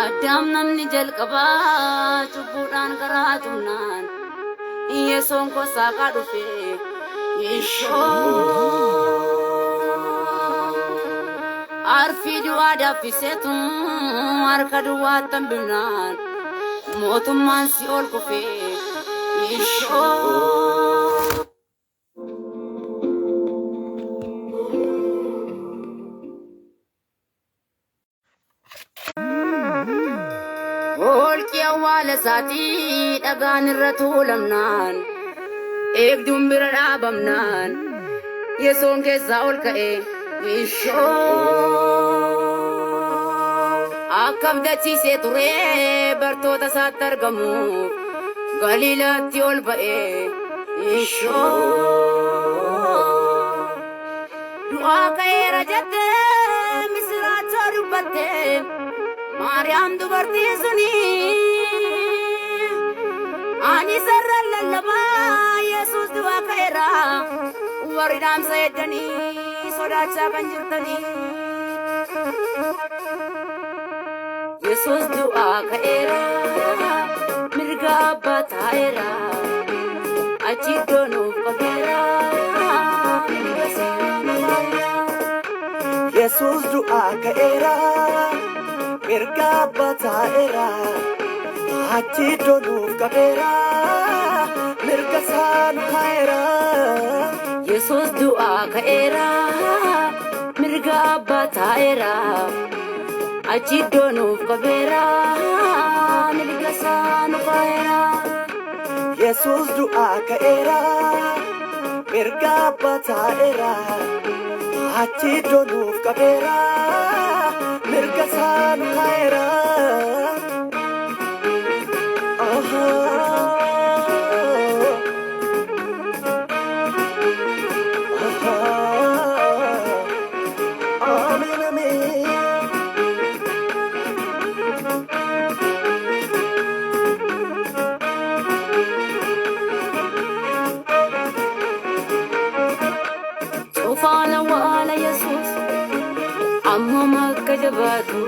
Addaam namni jalqabaa cubbuudhaan karaa tumnaan Yesoon kosaaqaa dhufe ishoo. Arfii du'aa daffiseetu harka duwwaatti hambifnaan mootummaan si ol kufe ishoo. Holqi awwaala isaatii dhagaan irra tuulamnaan eegduun bira dhaabamnaan Yesoon keessaa ol ka'e ishoo. Akka abdachiisee ture bartoota isaatti argamuuf Galiilaatti ol ba'e ishoo. Du'aa ka'eera jettee misiraachoo dubbatte Maariyaam dubartii suni. Ani sarara lallabaa Yesuus du'aa ka'eera warri dhaamsa eddanii sodaachaa kan jirtanii. Yesuus du'aa ka'eera mirga abbaa taa'eera achi iddoo nuuf qabeera mirga seera taa'eera. Yesuus du'aa ka'eera, mirga abbaa taa'eera, achi iddoo nuuf qabeera, mirga isaa nu kaa'eera. Yesuus du'aa ka'eera mirga abbaa taa'eera achi iddoo nuuf qabeera mirga isaa nu kaa'eera. Yesuus du'aa ka'eera, mirga abbaa taa'eera, achi iddoo nuuf qabeera, mirga isaa nu kaa'eera. Ahaa, ahaa. Ameen, ameen. Cufaan awwaala Yesuus ammuma akka jabaatu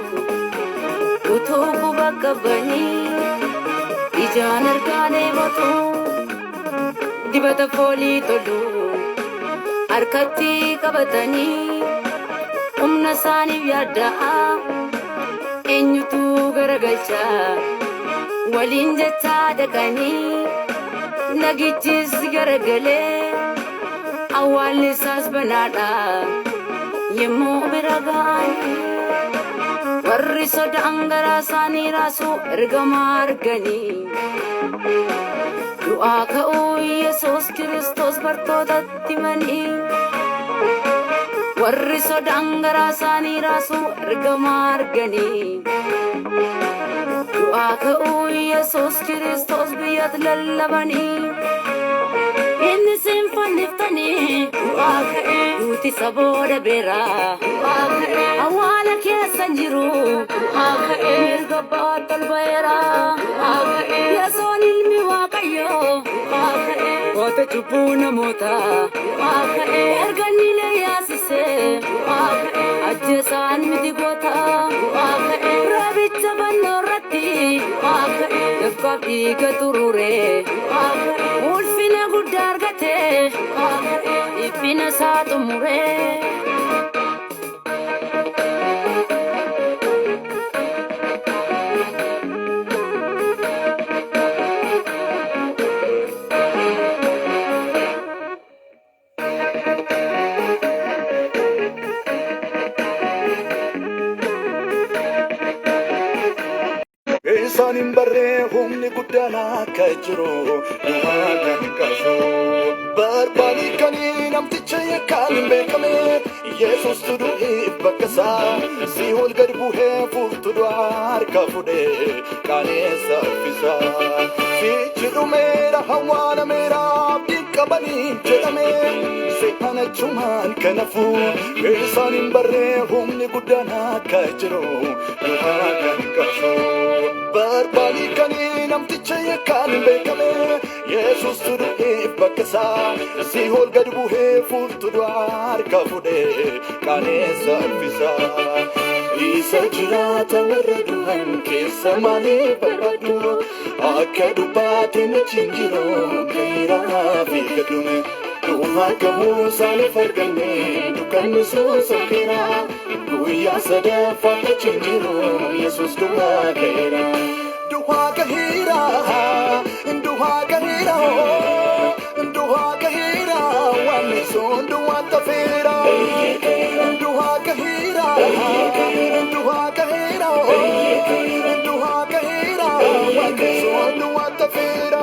utuu quba qabanii ijaan argaa dheebotu dibata foolii tolu harkatti qabatanii humna isaaniif yaadda'a eenyutu garagalcha waliin jechaa dhaqanii lagichis garagalee awwaalli isaas banaadha yemmuu bira ga'anii warri sodaan garaa isaanii raasuu ergama arganii du'aa ka'uu Yesuus Kiristoos bartootatti himanii warri sodaan garaa isaanii raasuu ergama arganii du'aa ka'uu Yesuus Kiristoos biyyatti lallabanii inni isin fanniftanii du'aa ka'e duuti isa booda beera du'aa ka'e awwaala keessa hin jiru du'aa ka'e mirga abbaatti ol ba'eera du'aa ka'e Yesoon ilmi Waaqayyoo du'aa ka'e goota cubbuu namoota du'aa ka'e erga inni leeyyaasisee du'aa ka'e ajjeesaan miti goota du'aa ka'e rabicha fannoo irratti du'aa ka'e dafqaaf dhiiga xurure du'aa ka'e ulfina guddaa argate du'aa ka'e dhiphina isaa xumure. Isaan hin barree humni guddaan akka jiru du'aa kan kaasu. Barbaadii kanii namticha yakkaan hin beekame Yesuustu du'eef bakka isaa si'ool gad bu'ee furtuu du'aa harka fuudhee qaaneessa uffisa. Sichi dhumeera awwaalameera abdiin qabanii jedhame seexan achumaan kanafu isaan hin barree humni guddaan akka jiru du'aa kan kaasu. Barbaadii kanii namticha yakkaan hin beekame Yesuustu du'eef bakka isaa si'ool gad bu'ee furtuu du'aa harka fuudhee qaaneessa uffisa. Isa jiraata warra du'an keessa maaliif barbaaddu? Akka dubbaate achi hin jiru gahiraa fi gaddume. Du'aa gahuu isaaniif arganne dukkanni soosakera. Guyyaa sadaffaa achi hin jiru Yesuus du'aa ka'eera. Du'aa gaheera, du'aa gaheera, du'aa gaheera, waan sun du'aa tafeera. Du'aa gaheera, du'aa gaheera, du'aa gaheera, waan sun du'aa tafeera.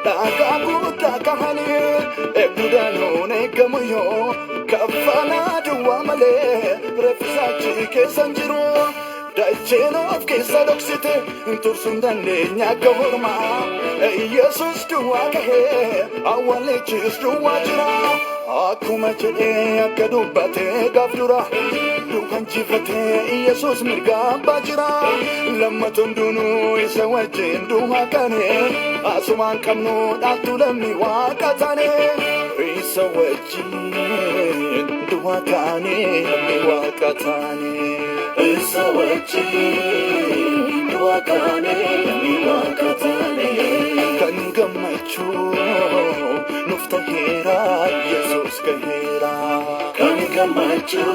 Dhagaa guddaa kahanii eegduudhaan eegamu yoo kaffanaa duwwaa malee reeffisaa keessa hin jiru. Dacheen of keessa dhoksite tursuu hin dandeenye akka hormaa. Yesus duwwaa kahee awwaalichis duwwaa jira. Akkuma jedhee akka dubbatee gaaf dura du'an injifatee Yesus mirga abbaa jira. Lammatoon duunuu isa wajjin du'aa kane asumaan qabnu dhaaltu lammii waaqa taane. Isa wajjin du'aa kaane lammii waaqa taane. Isa wajjin du'aa kaane lammii waaqa taane. Kan gammachuu nuuf taheera Yesus gaheera. Kan gammachuu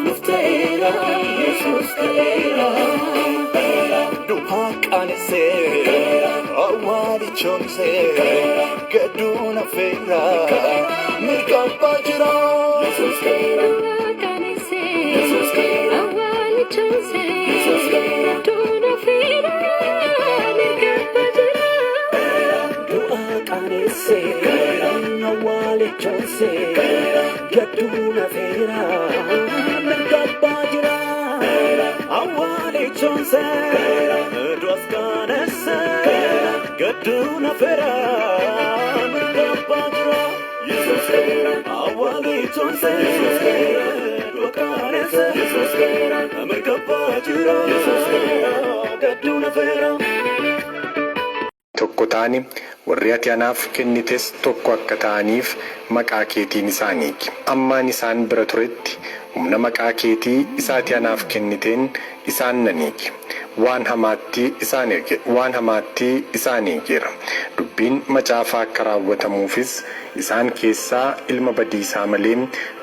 nuuf ta'eera Yesus ga'eera. Du'aa qaanessee awwaalichoomsee gadduun affeera mirga abbaa jira. Yesus ga'eera. Yesus ga'eera. Yesus ga'eera. Du'a qaanessee awwaalichoomsee gadduun afeera mirga abbaa jira. Awwaalichoomsee du'as qaanessee gadduun afeera mirga abbaa jira. Awwaalichoomsee du'a qaanessee mirga abbaa jira. Gadduun afeera. Tokko taane warri ati anaaf kennites tokko akka ta'aniif maqaa keetiin isaan eegi. Ammaan isaan bira turetti humna maqaa keetii isa ati anaaf kenniteen isaan nan eegi. Waan hamaatti isaan eege, waan hamaatti isaan eegeera. Dubbiin macaafaa akka raawwatamuufis isaan keessaa ilma badiisaa malee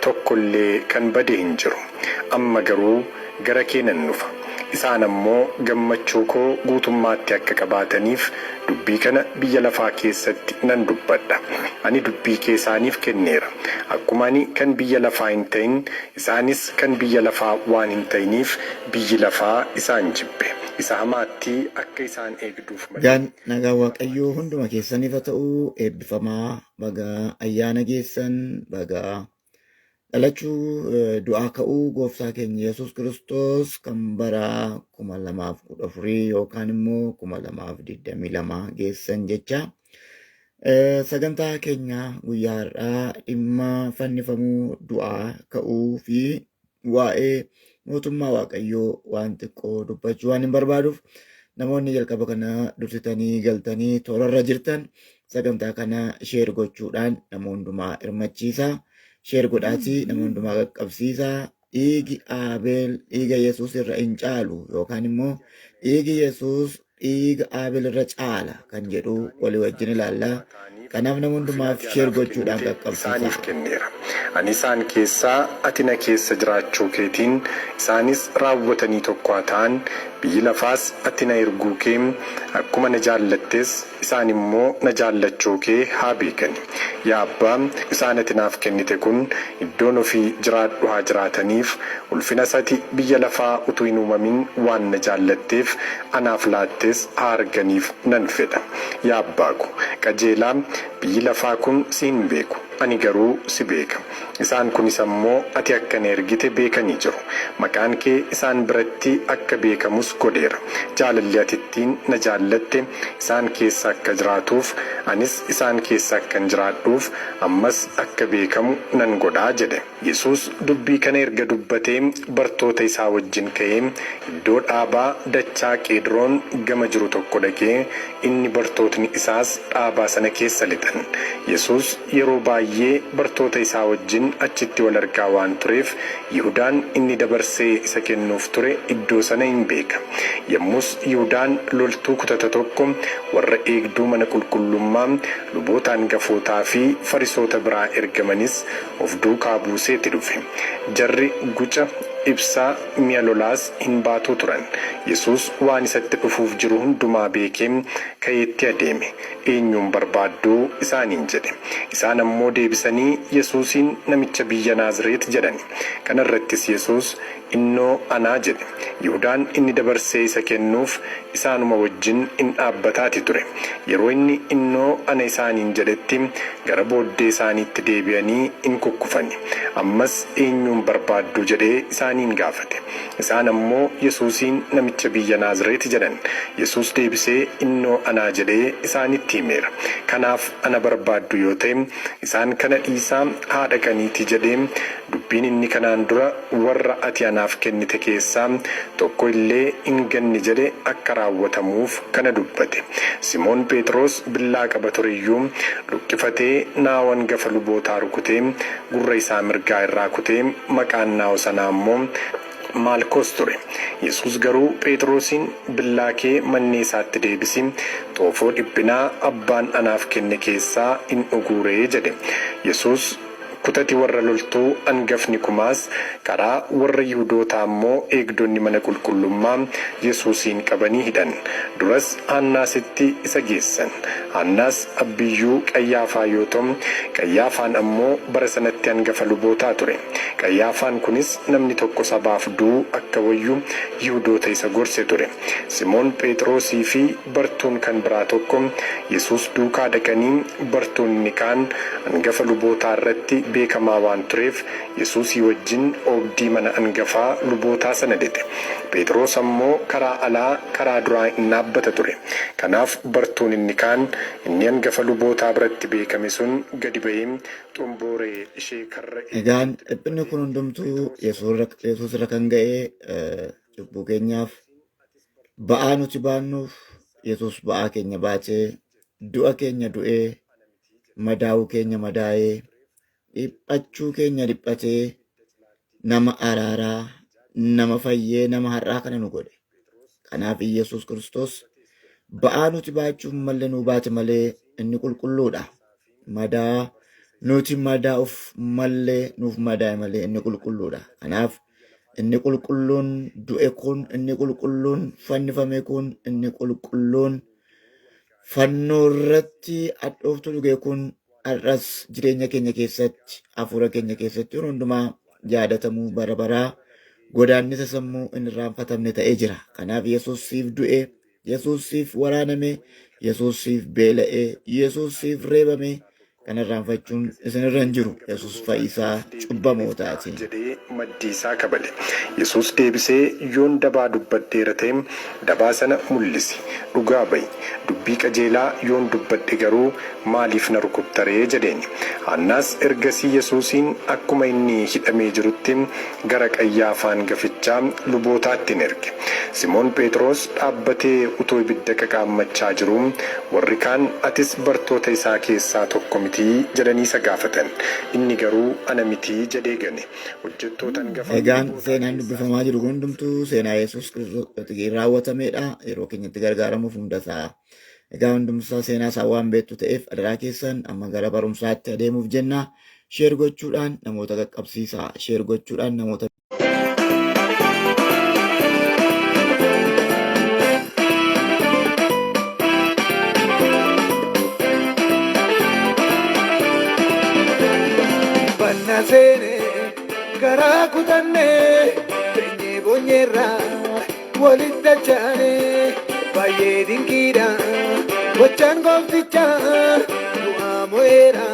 tokko illee kan bade hin jiru. Amma garuu gara kee nan dhufa. Isaan ammoo gammachuu koo guutummaatti akka qabaataniif dubbii kana biyya lafaa keessatti nan dubbadha. Ani dubbii kee isaaniif kenneera. Akkuma ani kan biyya lafaa hin ta'in, isaanis kan biyya lafaa waan hin ta'iniif biyyi lafaa isaan jibbe. Isa hamaatti akka isaan eegduuf malee. Gaan nagaa Waaqayyoo hunduma keessaniif haa ta'u. Eebbifamaa, bagaa ayyaana geessan, bagaa dhalachuu du'aa ka'uu gooftaa keenya Yesuus Kiristoos kan bara 2014 yookaan immoo 2022 geessan jecha. Sagantaa keenya guyyaa har'aa dhimma fannifamuu, du'aa ka'uu fi waa'ee mootummaa Waaqayyoo waan xiqqoo dubbachuu waan hin barbaaduuf, namoonni jalqaba kana dursitanii galtanii toorarra jirtan sagantaa kana share gochuudhaan nama hundumaa hirmachiisa. Share godhaatii nama hundumaa qaqqabsiisa. Dhiigi Aabeel dhiiga Yesuus irra hin caalu yookaan immoo dhiigi Yesuus dhiiga Aabeel irra caala kan jedhu walii wajjin ilaalla. Kanaaf nama hundumaaf share gochuudhaan qaqqabsiisa. Isaaniif kenneera. Ani isaan keessaa, ati na keessa jiraachuu keetiin isaanis raawwatanii tokko haa ta'an, biyyi lafaas ati na erguu kee, akkuma na jaallattes isaan immoo na jaallachuu kee haa beekani. Yaa Abbaa, isaan ati naaf kennite kun iddoon ofii jiraadhu haa jiraataniif, ulfina isa ati biyya lafaa utuu hin uumamin waan na jaallatteef anaaf laattes haa arganiif nan fedha. Yaa Abbaa ko qajeelaa, biyyi lafaa kun si hin beeku. ani garuu si beeka. Isaan kunis ammoo ati akka na ergite beekanii jiru. Maqaan kee isaan biratti akka beekamus godheera. Jaalalli ati ittiin na jaallatte isaan keessa akka jiraatuuf, anis isaan keessa akkan jiraadhuuf ammas akka beekamu nan godha jedhe. Yesuus dubbii kana erga dubbatee bartoota isaa wajjin ka'ee iddoo dhaabaa dachaa Qeedroon gama jiru tokko dhaqee, inni bartootni isaas dhaabaa sana keessa lixan. Yesuus yeroo baay'ee bartoota isaa wajjin achitti wal argaa waan tureef, Yihudaan inni dabarsee isa kennuuf ture iddoo sana in beeka. Yommus Yihudaan loltuu kutata tokko warra eegduu mana qulqullummaa, luboota angafootaa fi Farisoota biraa ergamanis of duukaa buuseeti dhufe. Jarri guca, ibsaa, mi'a lolaas in baatu turan. Yesuus waan isatti dhufuuf jiru hundumaa beekee ka'eetti adeeme. Eenyuun barbaadduu? isaaniin jedhe. Isaan ammoo deebisanii, Yesuusiin namicha biyya Naazreet jedhani. Kana irrattis Yesuus, Innoo anaa jedhe. Yihudaan inni dabarsee isa kennuuf isaanuma wajjin in dhaabbataati ture. Yeroo inni, Innoo ana isaaniin jedhetti, gara booddee isaaniitti deebi'anii in kukkufani. Ammas, Eenyuun barbaaddu? jedhee isaaniin gaafate. Isaan ammoo, Yesuusiin namicha biyya Naazreet jedhan. Yesuus deebisee, Innoo anaa jedhee isaanitti himeera. Kanaaf ana barbaaddu yoo ta'e, isaan kana dhiisaa haa dhaqaniitii jedhee, dubbiin inni kanaan dura, Warra ati anaaf kennite keessaa tokko illee hin ganne jedhe akka raawwatamuuf kana dubbate. Simoon Phexros billaa qaba ture iyyuu, luqqifatee naa'oo angafa lubootaa rukutee, gurra isaa mirgaa irraa kute, maqaan naa'oo sanaa immoo Maalkos ture. Yesuus garuu Phexrosiin, Billaa kee mannee isaatti deebisi, xoofoo dhiphinaa abbaan anaaf kenne keessaa hin dhuguu ree? jedhe. Yesuus kutati warra loltuu angafni kumaas, karaa warra Yihudootaa immoo eegdonni mana qulqullummaa Yesuusiin qabanii hidhan. Duras Haannaasitti isa geessan. Haannaas abbiyyuu Qayyaafaa yoo ta'u, Qayyaafaan ammoo bara sanatti angafa lubootaa ture. Qayyaafaan kunis namni tokko sabaaf du'uu akka wayyu Yihudoota isa gorse ture. Simoon Phexrosii fi bartuun kan biraa tokko Yesuus duukaa dhaqanii, bartuun inni kaan angafa lubootaa irratti beekamaa waan tureef, Yesuusii wajjin oobdii mana angafaa lubootaa sana lixe. Phexros ammoo karaa alaa karaa duraa in dhaabbata ture. Kanaaf bartuun inni kaan, inni angafa lubootaa biratti beekame sun gadi ba'ee, xombooree ishee karra Egaan eegduutti dhiphinni dubbatee, kun hundumtuu Phexros, Yesuus irra kan ga'e cubbuu keenyaaf ba'aa nuti baannuuf Yesuus ba'aa keenya baatee du'a keenya du'ee madaa'uu keenya madaa'ee dhiphachuu keenya dhiphatee nama araaraa nama fayyee nama har'aa kana nu godhe. Kanaaf Yesuus Kiristoos ba'aa nuti baachuuf malee nu baate malee inni qulqulluudha. Madaa nuti madaa'uuf mallee nuuf madaa'e malee inni qulqulluudha. Kanaaf inni qulqulluun du'e kun, inni qulqulluun fannifame kun, inni qulqulluun fannoo irratti hadhooftuu dhuge kun har'as jireenya keenya keessatti, hafuura keenya keessatti yeroo hundumaa yaadatamuu bara baraa godaannisa sammuu hin irraanfatamne ta'ee jira. Kanaaf Yesuus siif du'e, Yesuus siif waraaname, Yesuus siif beela'e, Yesuus siif reebame. Kana irraanfachuun isinirra hin jiru. Yesuus fayyisaa cubbamootaati. jedhee maddii isaa kabale. Yesuus deebisee, Yoon dabaa dubbadheera ta'e, dabaa sana mul'isi, dhugaa ba'i! Dubbii qajeelaa yoon dubbadhe garuu maaliif na rukutta ree? jedheen. Haannaas ergasii Yesuusiin akkuma inni hidhamee jirutti gara Qayyaafaa angafichaa lubootaatti in erge. Simoon Phexros dhaabbatee utuu ibidda qaqaammachaa jiruu, warri kaan, Atis bartoota isaa keessaa tokko mitii? jedhanii isa gaafatan. Inni garuu, Ana miti jedhee gane. Hojjettoota angafa Egaan lubootaa seenaan keessaas dubbifamaa jiru kun hundumtuu seenaa Yesuus Kiristoos raawwatameedha. Yeroo keenyatti gargaaramuuf hunda isaa. Egaa hundumsaa seenaa isaa waan beektu ta'eef adaraa keessan amma gara barumsaatti adeemuuf jenna. Sheer gochuudhaan namoota qaqqabsiisaa. Sheer gochuudhaan namoota Banna seene garaa kutanne teenyee boonyeerra walitti dachaane baay'ee dinqiidha gochaan gooftichaa du'aa mo'eera.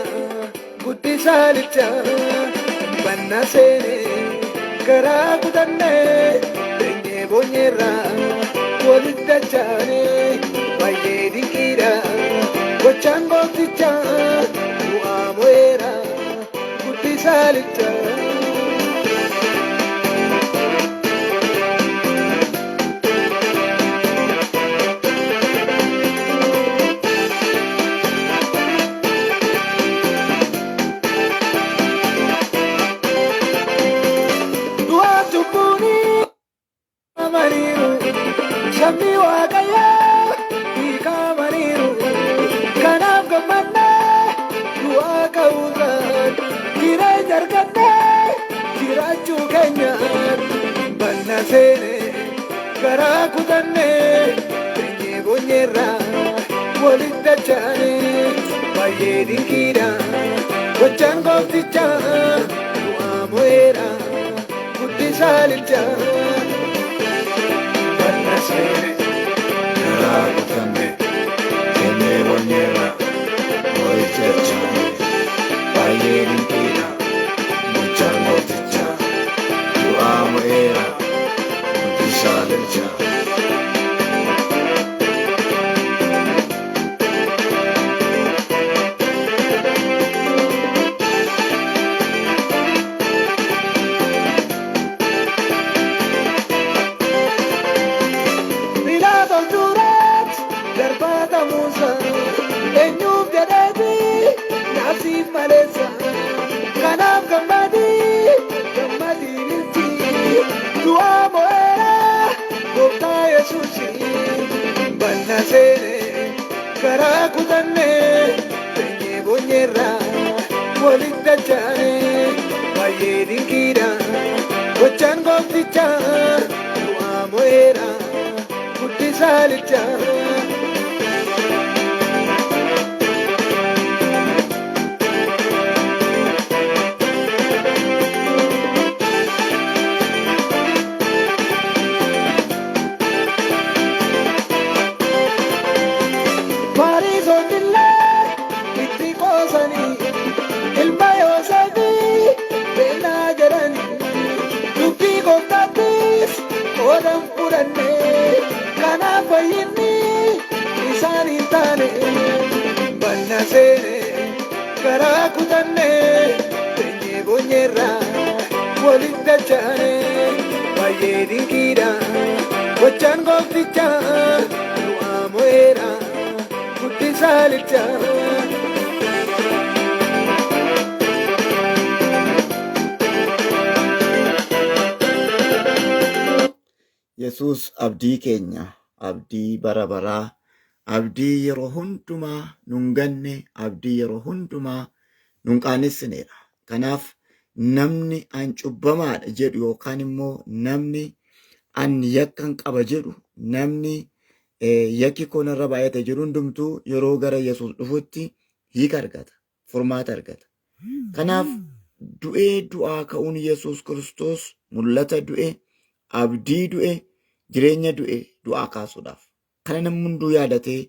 Guddisaa lichaa banna seenee garaa kutannee teenyee boonyeerraa walitti dachaanee baay'ee dinqiidha gochaan gooftichaa du'aa mo'eera guddisaa lichaa. Du'aa cubbuunii amaniiru sabni waaqayyoo hiikamaniiru kanaaf gammannee du'aa ka'uudhaan jireenya argannee jiraachuu keenyaan banna seenee garaa kutannee teenyee boonyeerraa walitti dachaanee baay'ee dinqiidha gochaan gooftichaa du'aa mo'eera guddisaa lichaa. Banna seenee garaa kutannee teenyee boonyeerraa walitti dachaanee baay'ee dinqiidha gochaan gooftichaa du'aa mo'eera guddisaa lichaa. Phiilaaxoos duratti darbatamuusa eenyuuf jedheeti naafsiif maleessa kanaaf gammadii gammadii bilti du'aa mo'eera gooftaa Yesuusi banna seenee garaa kutannee teenyee boonyeerraa walitti dachaanee baay'ee dinqiidha gochaan gooftichaa du'aa mo'eera guddisaa lichaa. Fariisonni illee itti qoosanii ilma Yoosefii beelaa jedhanii dubbii gooftaattis qooda hin fudhanne kanaaf fayyinni isaan hin taane banna seenee garaa kutannee teenyee boonyeerraa walitti dachaanee baay'ee dinqiidha gochaan gooftichaa du'aa mo'eera guddisaa lichaa. Yesuus abdii keenya, abdii bara baraa, abdii yeroo hundumaa nun ganne, abdii yeroo hundumaa nun qaanessinedha. Kanaaf namni an cubbamaadha jedhu yookaan immoo namni an yakkan qaba jedhu, namni yakki koo narra baay'ate jedhu hundumtuu yeroo gara Yesuus dhufutti hiika argata, furmaata argata. Kanaaf du'ee du'aa ka'uun Yesuus Kiristoos mul'ata du'e, abdii du'e, jireenya du'e du'aa kaasuudhaaf. Kana namni hunduu yaadatee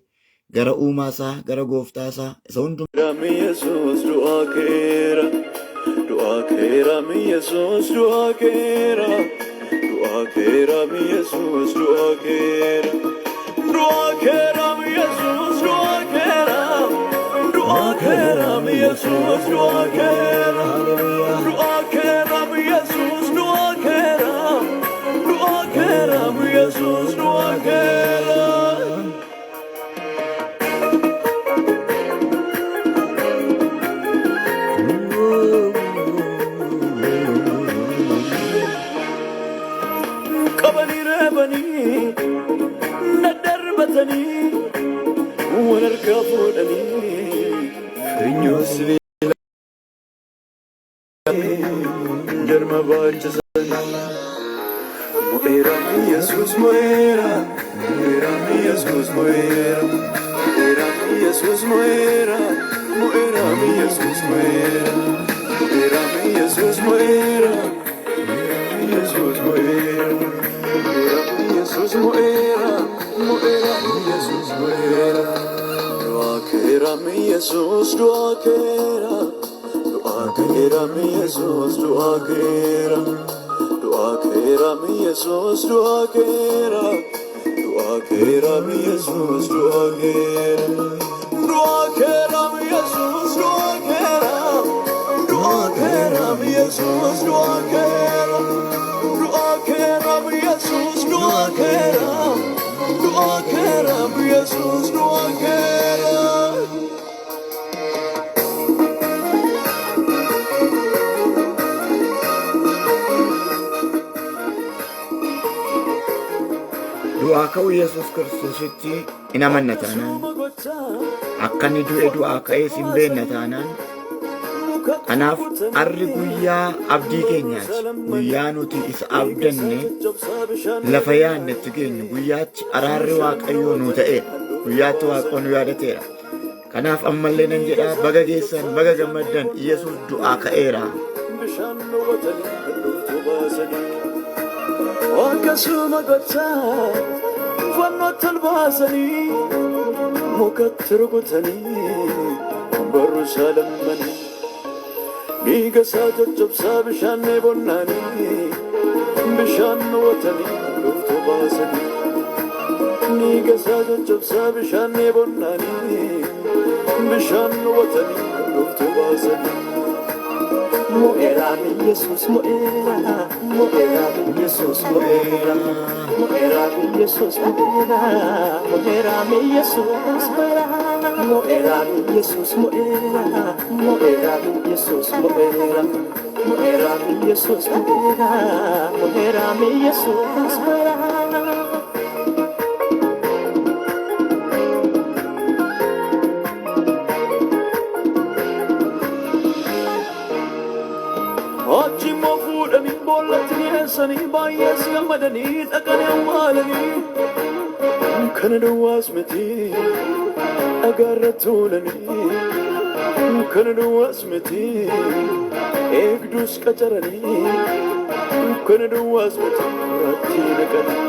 gara uumaa isaa, gara gooftaa isaa isa hundumaa Rami Yesuus du'aa keera, du'aa keera mi Yesuus du'aa keera, du'aa keera mi Yesuus du'aa keera, du'aa keera mi Yesuus du'aa keera, du'aa keera mi Yesuus du'aa keera, du'aa keera mi Yesuus du'aa keera, du'aa keera mi Yesuus du'aa keera. Qabanii reebanii daddarbatanii wal harkaa fuudhanii funyoo sibiilaa jarma baachisanii. Mo'eera Yesuus mo'eera, mo'eera Yesuus mo'eera, mo'eera Yesuus mo'eera, mo'eera Yesuus mo'eera, mo'eera Yesuus mo'eera, Yesuus mo'eera, mo'eera Yesuus mo'eera, mo'eera Yesuus mo'eera. Du'aa keera Yesuus du'aa keera, du'aa ka'eera Yesuus du'aa ka'eera. Du'aa ka'eera Yesuus du'aa ka'eera. Du'aa ka'eera Yesuus du'aa ka'eera. Du'aa ka'eera Yesuus du'aa ka'eera. Du'aa ka'eera Yesuus du'aa ka'eera. Du'aa ka'eera Yesuus du'aa ka'eera. Du'aa ka'eera Yesuus du'aa ka'eera. Du'aa ka'uu Yesuus Kiristoositti in amanna taanaan, akka inni du'e du'aa ka'ees hin beekna taanaan, kanaaf har'i guyyaa abdii keenyaati. Guyyaa nuti isa abdanne lafa yaadne itti geenyu, guyyaatti araarri Waaqayyoo nuu ta'eera. Guyyaatti Waaqayyo nu yaadateera. Kanaaf ammallee nan jedha, baga geessan, baga gammaddan, Yesuus du'aa ka'eera. Bishaan dhowwatanii handhuutu baasanii. Akkasuma gochaa fannootti ol baasanii mukatti rukutanii barruusaa lammanii. Dhiiga isaa caccabsaa bishaan bonnaanii bishaan dhowwatanii handhuutu baasanii. Dhiiga isaa caccabsaa bishaan bonnaanii bishaan dhowwatanii handhuutu baasanii. Mo'eera Yesuus mo'eera, mo'eera Yesuus mo'eera, mo'eera Yesuus mo'eera, mo'eera Yesuus mo'eera, mo'eera Yesuus mo'eera, mo'eera Yesuus mo'eera, mo'eera Yesuus mo'eera, mo'eera Yesuus mo'eera. Achi immoo fuudhanii boollatti dhiyeessanii baay'ees gammadanii dhaqanii awwaalanii. Kana duwwaas miti dhagaarra tuulanii. Kana duwwaas miti eegduus qacaranii. Kana duwwaas miti qoraattii naqanii.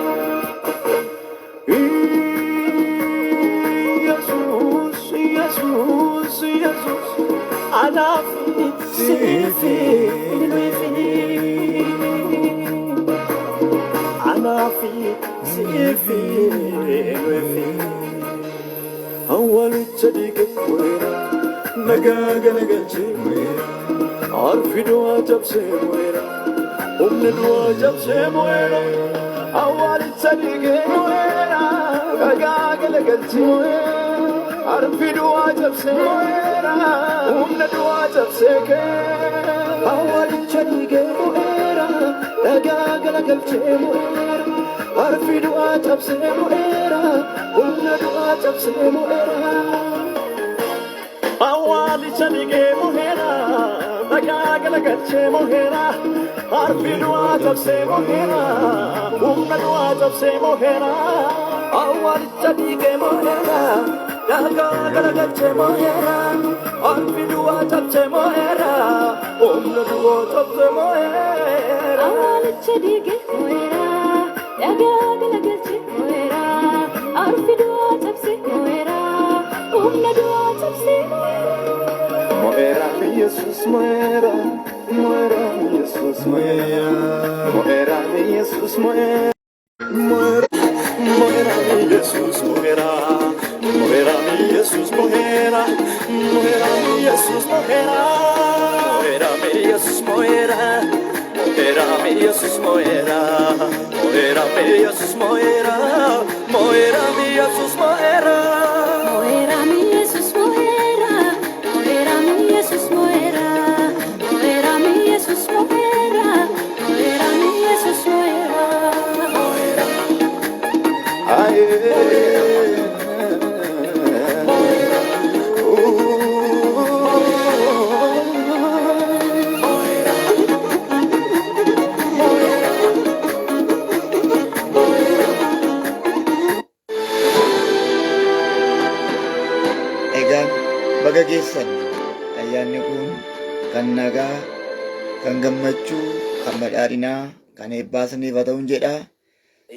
Yesuus, Yesuus, Yesuus anaaf siifi nuyifi. Anaaf siifi nuyifi. Awwaalicha dhiige mo'eera, nagaa galagalchee mo'eera, arfi du'aa cabsee mo'eera, humni du'aa cabsee mo'eera, awwaalicha dhiige mo'eera, nagaa galagalchee mo'eera, arfi du'aa cabsee mo'eera, humna du'aa cabsee kee. Awwaalicha dhiigee mo'eera, dhagaa galagalchee mo'eera, arfi du'aa cabsee mo'eera, humna du'aa cabsee mo'eera. Awwaalicha dhiigee mo'eera, dhagaa galagalchee mo'eera, arfi du'aa cabsee mo'eera, humna du'aa cabsee mo'eera. Awwaalicha dhiigee mo'eera, dhagaa galagalchee mo'eera, arfi du'aa cabsee mo'eera, humna du'aa cabsee mo'eera. Awwaalicha dhiigee mo'eera, dhagaa galagalchee mo'eera, arfi du'aa cabsee mo'eera, humna du'aa cabsee mo'eera. Mo'eera Yesuus mo'eera, mo'eera Yesuus mo'eera, mo'eera Yesuus mo'eera, mo'eera, mo'eera Yesuus mo'eera, mo'eera Yesuus mo'eera, mo'eera Yesuus mo'eera, mo'eera Yesuus mo'eera, mo'eera Yesuus mo'eera, mo'eera Yesuus mo'eera, mo'eera Yesuus mo'eera. Mo'eera Yesuus mo'eera, mo'eera Yesuus mo'eera, mo'eera Yesuus mo'eera, mo'eera Yesuus mo'eera. Egaan baga geessan, ayyaanni kun kan nagaa, kan gammachuu, kan badhaadhinaa, kan eebbaa isiniif haa ta'uun jedha.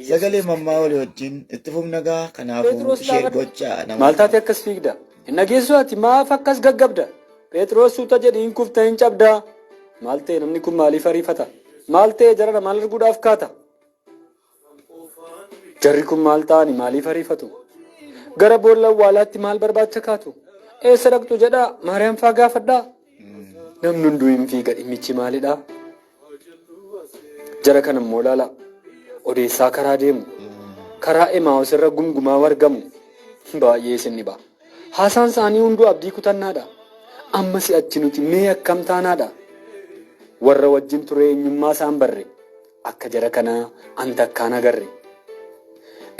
Sagalee mammaa olii wajjin itti fufna gaa, kanaafuu Phexros share lafa gochaa Maal namoota. taate akkas fiigda? Hin dhageessu ati maaf akkas gaggabda? Phexros suuta jedhi hin kufta hin cabdaa. Maal ta'e namni kun maaliif ariifata? Maal ta'e jarana maal arguudhaaf kaata? Jarri kun maal ta'ani maaliif ariifatu? Gara boolla awwaalaatti maal barbaacha kaatu? Eessa dhaqxu jedhaa Maariyaam faa gaafadhaa? Namni hunduu hin fiiga dhimmichi maalidha? Jara kana immoo ilaala. Odeessaa karaa deemu. Karaa Emaa'os irra gumgumaa wargamu. Baay'ee isin dhiba. Haasaan isaanii hunduu abdii kutannaadha. Amma si'achi nuti mee akkam taanaadha? Warra wajjin ture eenyummaa isaan barre. Akka jara kanaa an takkaan agarre.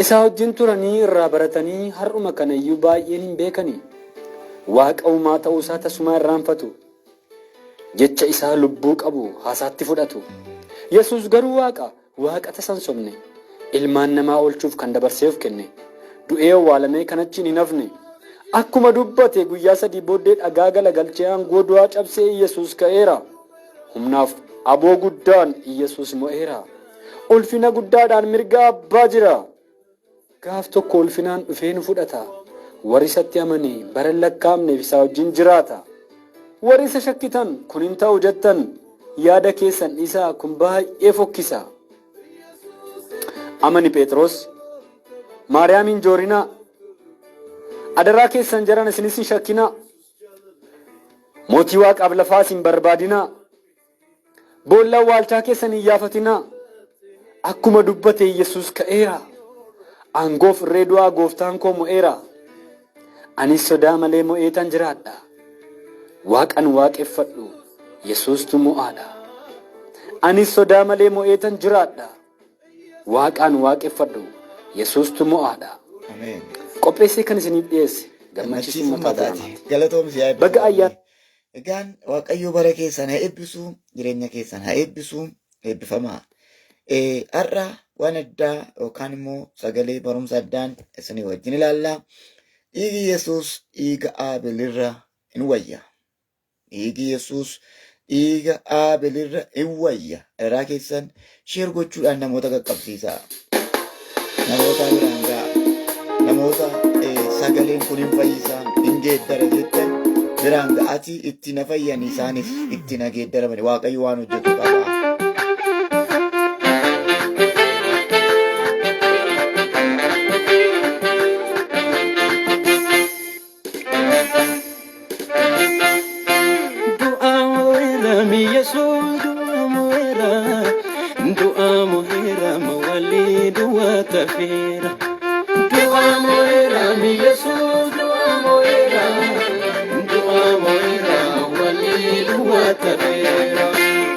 Isaa wajjin turanii irraa baratanii har'uma kana iyyuu baay'een hin beekanii. Waaqa uumaa ta'uu isaa tasumaa irraanfatu. Jecha isaa lubbuu qabu haasaatti fudhatu. Yesuus garuu Waaqa, Waaqa tasa hin sobne. Ilmaan namaa oolchuuf kan dabarsee of kenne. Du'ee owwaalamee kan achiin hin hafne. Akkuma dubbate guyyaa sadii booddee dhagaa galagalchee aangoo du'aa cabsee Yesuus ka'eera. Humnaaf aboo guddaan Yesuus mo'eera. Ulfina guddaadhaan mirga abbaa jira. Gaaf tokko ulfinaan dhufee nu fudhata. Warri isatti amane bara hin lakkaa'amneef isaa wajjin jiraata. Warri isa shakkitan kun hin ta'u jettan yaada keessan dhiisaa kun baay'ee fokkisa. Amani Phexros, Maariyaam hin joorinaa. Adaraa keessan jaran isinis hin shakkinaa. Mootii waaqaaf lafaas hin barbaadinaa. Boolla awwaalchaa keessan hin yaafatinaa. Akkuma dubbate Yesuus ka'eera. Aangoof irree du'aa gooftaan koo mo'eera. Anis sodaa malee mo'eetan jiraadha. Waaqan waaqeffadhu Yesuustu mo'aadha. Anis sodaa malee mo'eetan jiraadha. Waaqaan waaqeffadhu Yesuustu mo'aadha. Ameen. Qopheessee kan isiniif dhiyeesse Gammachiis Gammachiis Uummataa Uummataati. Tuulamaati. Galatoomsi yaa Baga eebbifamii. ayyaana Egaan Waaqayyo bara keessan haa eebbisu, jireenya keessan haa eebbisu, eebbifamaa. Har'a waan addaa yookaan immoo sagalee barumsa addaan isinii wajjin ilaalla. Dhiigi Yesuus dhiiga Aabelirra in wayya. Dhiigi Yesuus dhiiga Aabelirra in wayya. Adaraa keessan sheer gochuudhaan namoota qaqqabsiisaa. Namoota biraan ga'a. Namoota sagaleen kun hin fayyisaa, hin geeddara jettan biraan ga'atii itti na fayyan isaanis itti na geeddaramani. Waaqayyo waan hojjetu qaba. Du'a mo'eera mi Yesuus du'a mo'eera du'a mo'eera mawalli du'a tafeera. Du'a mo'eera mi Yesuus du'a mo'eera du'a mo'eera mawalli du'a tafeera.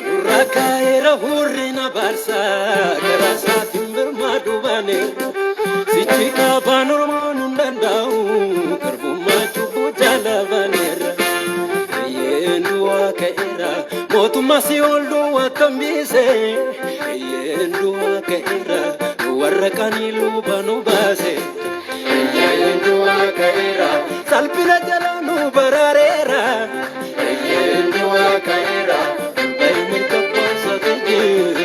Nurra kaa'eera hurri na baarsa garaa isaatiin birmaa dubaneera. Sichi kaabaan ormaan hin danda'u garbummaa cubbuu jala baneera. Eeyyeen du'aa ka'eera mootummaa si'ool du'aa tambise. Eeyyeen du'aa ka'eera warra qanii luba nu baase. Eeyyeen du'aa ka'eera salphina jala nu baraareera. Eeyyeen du'aa ka'eera bayi mirga baasatu jira.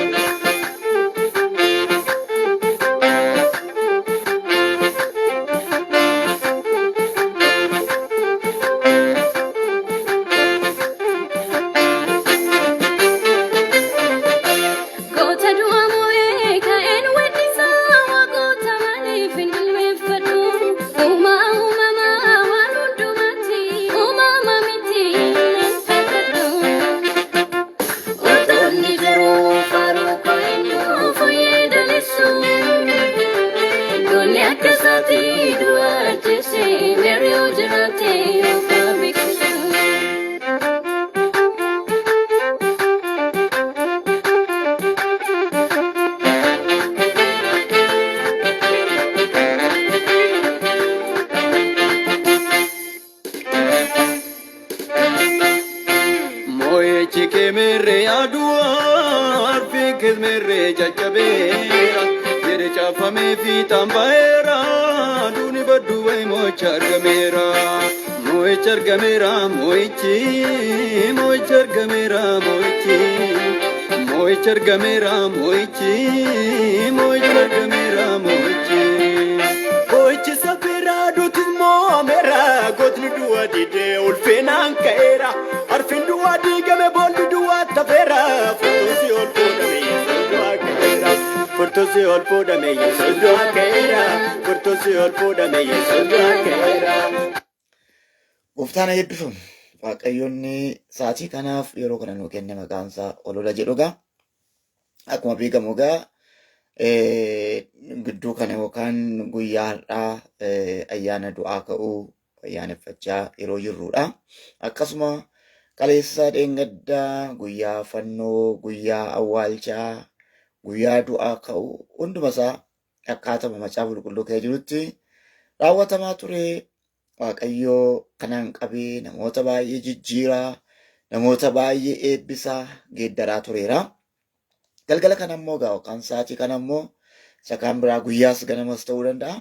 Goota du'a mo'ee ka'een weeddisaa waaqota maaliif hin jilbeeffadhu? Uumaa uumamaa waan hundumaatti uumama miti hin fakkadhu. Utuunni jiruu faaruu koo eenyu fooyyee daleessu? Goonni akka isaatii du'a ajjeese meerri yoo jiraate of haa beeksisu. Moo'ichi kee meerree aduwaa arfiin kees meerree caccabeera jedhe caafamee fiixaan ba'eera duuni baddu wayi moo'icha argameera moo'icha argameera moo'ichi moo'icha argameera moo'ichi moo'icha argameera moo'ichi moo'icha argameera moo'ichi. Moo'ichi safeera duutis moo'ameera gootni du'a didee ulfinaan ka'eera. Arfin duwwaa diigame boolli duwwaa tafeera. Furtuusi ol fuudhame Yesuus du'aa ka'eera. Furtuusi ol fuudhame Yesuus du'aa ka'eera. Furtuusi ol fuudhame Yesuus du'aa ka'eera. Gooftaan haa eebbifamu. Waaqayyoonni sa'aatii kanaaf yeroo kana nuu kenne maqaan isaa olola jedhu egaa. Akkuma beekamu egaa gidduu kana yookaan guyyaa har'aa ayyaana du'aa ka'uu ayyaaneffachaa yeroo jirrudha. Akkasuma kaleessa dheengaddaa guyyaa fannoo, guyyaa awwaalchaa, guyyaa du'aa ka'uu hunduma isaa akkaatuma macaafa qulqulluu keessa jirutti raawwatamaa ture. Waaqayyoo kanaan qabee namoota baay'ee jijjiiraa, namoota baay'ee eebbisaa geeddaraa tureera. Galgala kana immoo egaa yookaan sa'aatii kana immoo isa kaan biraa guyyaas ganamas ta'uu danda'a.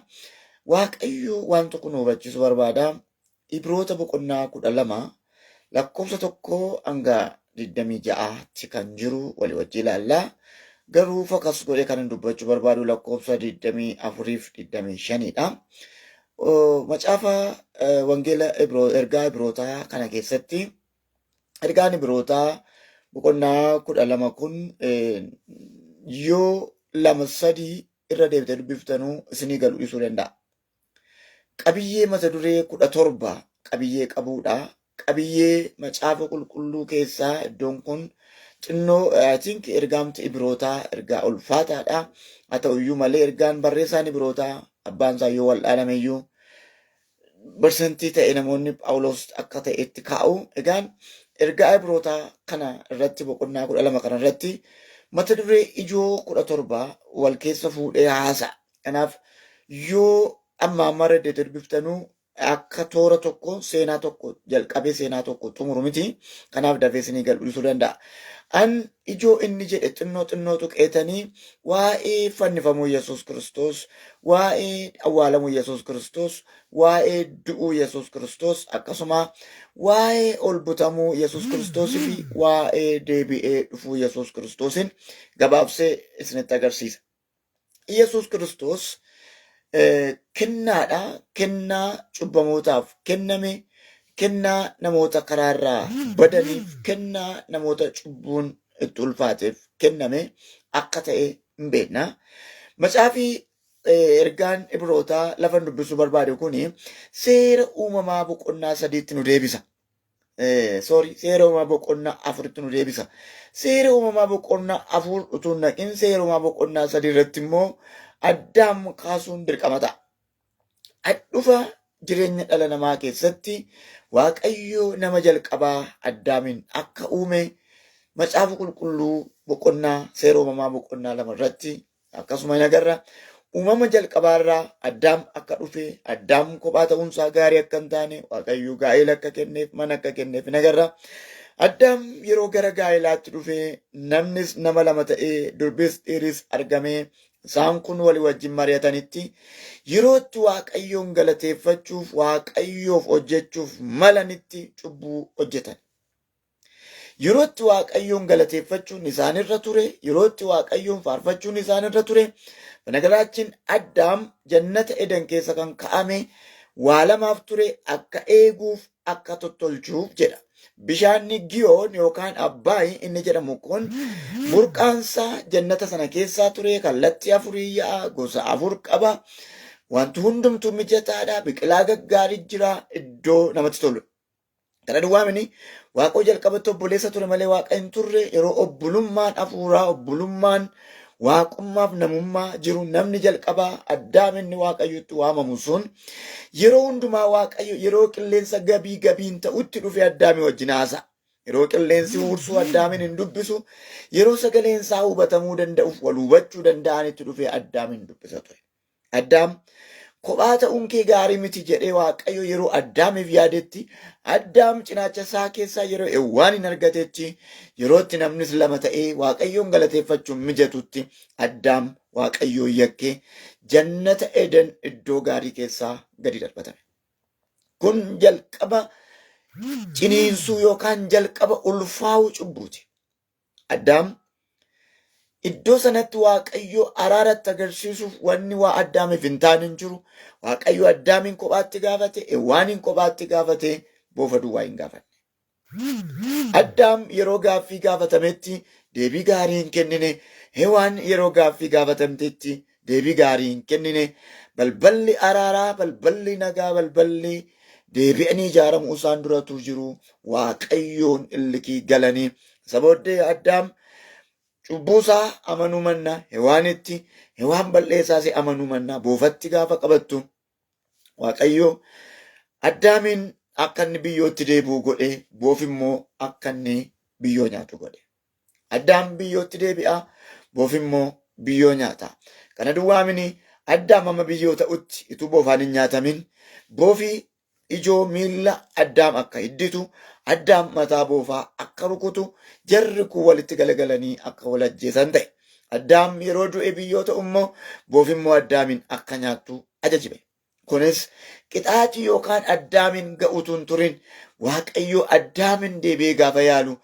Waaqayyo waan tokko nu hubachiisuu barbaada. Ibroota boqonnaa 12 lakkoofsa 1 hanga 26tti kan jiru walii wajjin ilaalla. Garuu fokas godhee kan dubbachuu barbaadu lakkoofsa 24 fi 25 dha. Macaafa Wangeela ergaa Ibrootaa kana keessatti ergaan Ibrootaa boqonnaa 12 kun yoo lama sadii irra deebitee dubbiftanuu isinii galu dhiisuu danda'a. Qabiyyee mata duree 17 qabiyyee qabuudha. Qabiyyee macaafa qulqulluu keessaa iddoon kun xinnoo, I think, ergaamti Ibrootaa ergaa ulfaataadha. Haa ta'u iyyuu malee ergaan barreessaan Ibrootaa abbaan isaa yoo wal'aaname iyyuu barsentii ta'e namoonni Phaawulos akka ta'etti kaa'u. Egaan ergaa Ibrootaa kana irratti boqonnaa 12 kana irratti mata duree ijoo 17 wal keessa fuudhee haasa'a. Kanaaf yoo amma amma irra deebi'ee dubbiftanuu akka toora tokko seenaa tokko jalqabee seenaa tokko xumuru miti. Kanaaf dafee isinii galu dhiisuu danda'a. An ijoo inni jedhe xinnoo xinnoo tuqeetanii waa'ee fannifamuu Yesuus Kiristoos, waa'ee awwaalamuu Yesuus Kiristoos, waa'ee du'uu Yesuus Kiristoos, akkasuma waa'ee ol butamuu Yesuus Kiristoosii fi waa'ee deebi'ee dhufuu Yesuus Kiristoosiin gabaabsee isinitti agarsiisa. Yesuus Kiristoos kennaadha. Kennaa cubbamootaaf kenname, kennaa namoota karaarraa badaniif, kennaa namoota cubbuun itti ulfaateef kenname akka ta'e hin beekna. Macaafi ergaan Ibrootaa lafa dubbisuu barbaade kuni seera uumamaa boqonnaa sadiitti nu deebisa. Sorry, seera uumamaa boqonnaa afuritti nu deebisa. Seera uumamaa boqonnaa afur utuu hin naqin seera uumamaa boqonnaa sadii irratti immoo Addaam kaasuun dirqama ta'a. Dhufa jireenya dhala namaa keessatti Waaqayyo nama jalqabaa Addaamiin akka uume macaafa qulqulluu boqonnaa seera uumamaa boqonnaa 2 irratti akkasuma hin agarra. Uumama jalqabaarraa Addaam akka dhufe, Addaam kophaa ta'uunsaa gaarii akka hin taane, Waaqayyo gaa'ela akka kenneef, mana akka kenneef hin agarra. Addaam yeroo gara gaa'elaatti dhufe namnis nama lama ta'ee durbis dhiiris argamee isaan kun walii wajjin mari'atanitti yeroo itti Waaqayyoon galateeffachuuf, Waaqayyoof hojjechuuf malanitti cubbuu hojjetan. Yeroo itti Waaqayyoon galateeffachuun isaanirra ture, yeroo itti Waaqayyoon faarfachuun isaanirra ture, Banagaraachin Addaam jannata Eden keessa kan ka'ame waa lamaaf ture, akka eeguuf, akka tottolchuuf jedha. Bishaanni Giyoon yookaan Abbaay inni jedhamu kun burqaansaa jannata sana keessaa ture, kallattii afurii yaa'a, gosa afur qaba. Wanti hundumtuu mijataadha, biqilaa gaggaarii jira, iddoo namatti tolu. Kana duwwaa mini Waaqoo jalqabatti obboleessa ture malee Waaqa hin turre. Yeroo obbolummaan hafuuraa, obbolummaan waaqummaaf namummaa jiru, namni jalqabaa Addaam inni Waaqayyotti waamamu sun yeroo hundumaa Waaqayyo yeroo qilleensa gabii gabiin ta'utti dhufe Addaamii wajjin haasa'a. Yeroo qilleensi huursuu Addaamiin hin dubbisu, yeroo sagaleen isaa hubatamuu danda'uuf wal hubachuu danda'anitti dhufe Addaamiin dubbisa ture. Addaam, kophaa ta'uun kee gaarii miti jedhee Waaqayyo yeroo Addaamiif yaadetti, Addaam cinaacha isaa keessaa yeroo Ewwaan hin argatetti, yeroo itti namnis lama ta'ee Waaqayyoon galateeffachuun mijatutti Addaam Waaqayyoon yakkee jannata Eden iddoo gaarii keessaa gadi darbatame. Kun jalqaba ciniinsuu yookaan jalqaba ulfaa'uu cubbuuti. Addaam iddoo sanatti Waaqayyo araaratti agarsiisuuf wanni waa Addaamiif hin taane hin jiru. Waaqayyo Addaamiin kophaatti gaafate, Ewwaaniin kophaatti gaafate. boofa duwwaa hin gaafanne. Addaam yeroo gaaffii gaafatametti deebii gaarii hin kennine. Hewaan yeroo gaaffii gaafatamtetti deebii gaarii hin kennine. Balballi araaraa, balballi nagaa, balballi deebi'anii ijaaramuu isaan duratu jiru. Waaqayyoon illikii galanii. Isa booddee Addaam cubbuusaa amanuu manna Hewaanitti, Hewaan bal'eessaas amanuu manna boofatti gaafa qabattu Waaqayyo Addaamiin akka inni biyyootti deebi'u godhe, boofi immoo akka inni biyyoo nyaatu godhe. Addaam biyyootti deebi'a, boofi immoo biyyoo nyaata. Kana duwwaa mini Addaam amma biyyoo ta'utti utuu boofaan hin nyaatamin boofi ijoo miilla Addaam akka hidditu, Addaam mataa boofaa akka rukutu, jarri kun walitti galagalanii akka wal ajjeesan ta'e. Addaam yeroo du'e biyyoo ta'u immoo boofi immoo Addaamiin akka nyaattu ajajime. Kunis qixaaxii yookaan Addaamiin ga'utu hin turin. Waaqayyo Addaamiin deebi'ee gaafa yaalu,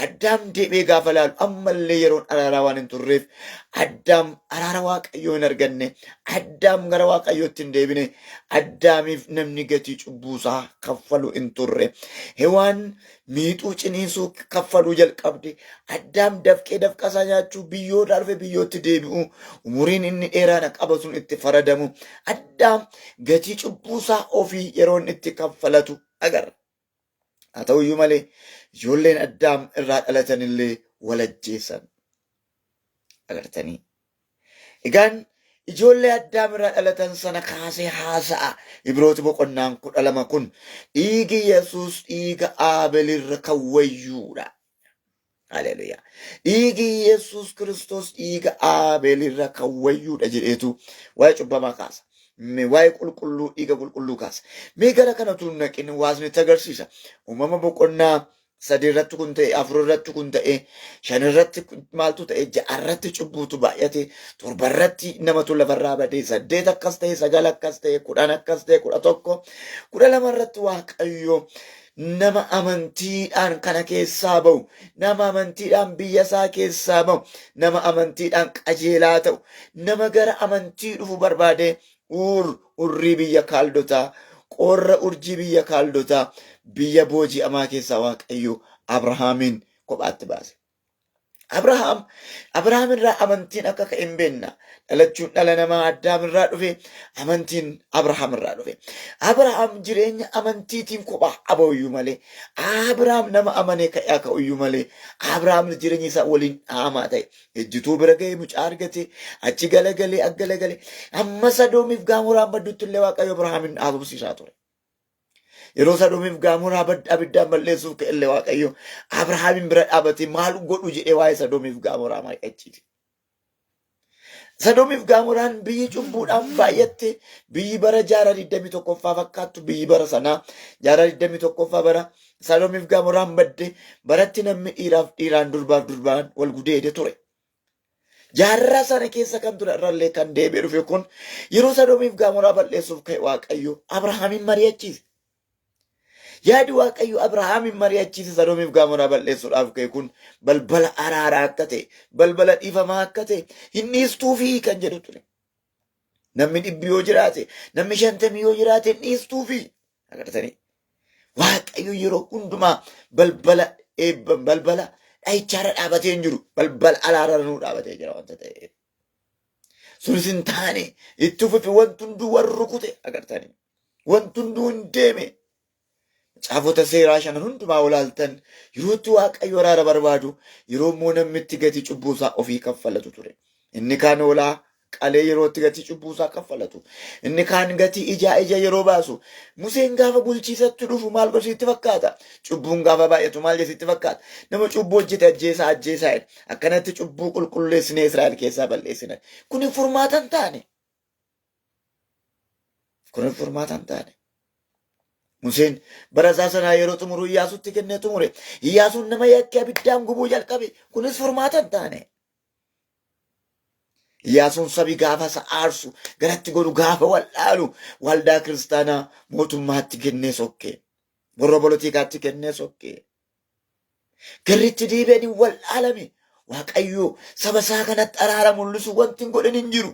Addaam deebi'ee gaafa laalu ammallee yeroon araaraa waan hin turreef Addaam araara Waaqayyoo hin arganne, Addaam gara Waaqayyootti hin deebine, Addaamiif namni gatii cubbuusaa kaffalu hin turre. Hewaan miixuu ciniinsuu kaffaluu jalqabde. Addaam dafqee dafqasaa nyaachuu biyyoo irraa dhufe biyyootti deebi'u umuriin inni dheeraan qaba sun itti faradamu. Addaam gatii cubbuusaa ofii yeroo inni itti kaffalatu agarra. Haa ta'uyyuu malee ijoolleen Addaam irraa dhalatan illee wal ajjeesan agartanii. Egaan ijoollee Addaam irraa dhalatan sana kaasee haasa'a. Ibrooti boqonnaan 12 kun dhiigi Yesuus dhiiga Aabelirra kan wayyuudha. Haleluyaa. Dhiigi Yesuus Kiristoos dhiiga Aabelirra kan wayyuudha jedheetu waa'ee cubbamaa kaasa. Mee waa'ee qulqulluu dhiiga qulqulluu kaasa. Mee gara kana utuu hin naqin waasni itti agarsiisa. Uumama boqonnaa 3 irratti kun ta'e, 4 irratti kun ta'e, 5 irratti maaltu ta'e, 6 irratti cubbuutu baay'ate, 7 irratti namatu lafarraa bade, 8 akkas ta'e, 9 akkas ta'e, 10 akkas ta'e, 11, 12 irratti Waaqayyo nama amantiidhaan kana keessaa ba'u, nama amantiidhaan biyya isaa keessaa ba'u, nama amantiidhaan qajeelaa ta'u, nama gara amantii dhufu barbaade Uur, urrii biyya Kaaldotaa, qorra urjii biyya Kaaldotaa, biyya booji'amaa keessaa Waaqayyo Abrahaamiin kophaatti baase. Abrahaam, Abrahaam irraa amantiin akka ka'e hin beekna. Dhalachuun dhala namaa Addaam irraa dhufe, amantiin Abrahaam irraa dhufe. Abrahaam jireenya amantiitiin kophaa abooyyuu malee, Abrahaam nama amanee ka'ee ka'uyyuu malee, Abrahaam jireenya isaa waliin dhaamaa ta'e. Ejjituu bira ga'ee mucaa argate, achi galagalee, aggalagale. Amma Sadoomiif Gaamoraan baddutti illee Waaqayyo Abrahaamin haasofsiisaa ture. Yeroo Sadoomiif Gaamoraa abiddaan balleessuuf ka'e illee Waaqayyo Abrahaamin bira dhaabatee maal godhu jedhee waa'ee Sadoomiif Gaamoraa mari'achiise. Sadoomiif Gaamoraan biyyi cubbuudhaan baay'atte, biyyi bara jaarraa 21ffaa fakkaattu, biyyi bara sanaa jaarraa 21ffaa bara Sodoomiif Gaamoraan badde baratti namni dhiiraaf dhiiraan durbaaf durbaan wal gudeede ture. Jaarraa sana keessa kan ture irrallee kan deebi'e dhufe kun yeroo Sodoomiif Gaamoraa balleessuuf ka'e Waaqayyo Abrahaamiin mari'achiise. Yaadi Waaqayyo Abrahaamiin mari'achiise Sodoomiif Gaamoraa balleessuudhaaf ka'e kun balbala araaraa akka ta'e, balbala dhiifamaa akka ta'e hin dhiistuufii kan jedhu ture. Namni dhibbi yoo jiraate, namni shantamii yoo jiraate hin dhiistuufi. Agartanii? Waaqayyo yeroo hundumaa balbala eebba balbala dhahichaarra dhaabatee hin jiru. Balbala alaarra nuu dhaabatee jira wanta ta'eef. Sunis hin taane itti fufe wanti hunduu wal rukute agartanii. Wanti hunduu hin deeme. Macaafota seeraa shanan hundumaa olaaltan yerootti Waaqayyo araara barbaadu yeroo immoo namni itti gatii cubbuu isaa ofii kaffalatu ture. Inni kaan hoolaa qalee yeroo itti gatii cubbuu isaa kaffalatu. Inni kaan gatii ijaa ija yeroo baasu. Museen gaafa bulchiisatti dhufu maal godhu sitti fakkaata? Cubbuun gaafa baay'atu maal jedhu sitti fakkaata? Nama cubbuu hojjete ajjeesaa ajjeesaa jedhe. Akkanatti cubbuu qulqulleessinee Israa'el keessaa balleessina. Kuni furmaata hin taane. Kun furmaata hin taane. Museen bara isaa sanaa yeroo xumuru Iyyaasuutti kennee xumure. Iyyaasuun nama yakkee abiddaan gubuu jalqabe. Kunis furmaata hin taane. Iyyaasuun sabi gaafa isa aarsu garatti godhu gaafa wallaalu waldaa kiristaanaa mootummaatti kennee sokke. Warra polotiikaatti kennee sokke. Garritti deebi'anii wallaalame. Waaqayyo saba isaa kanatti araara mul'isu wanti hin godhin hin jiru.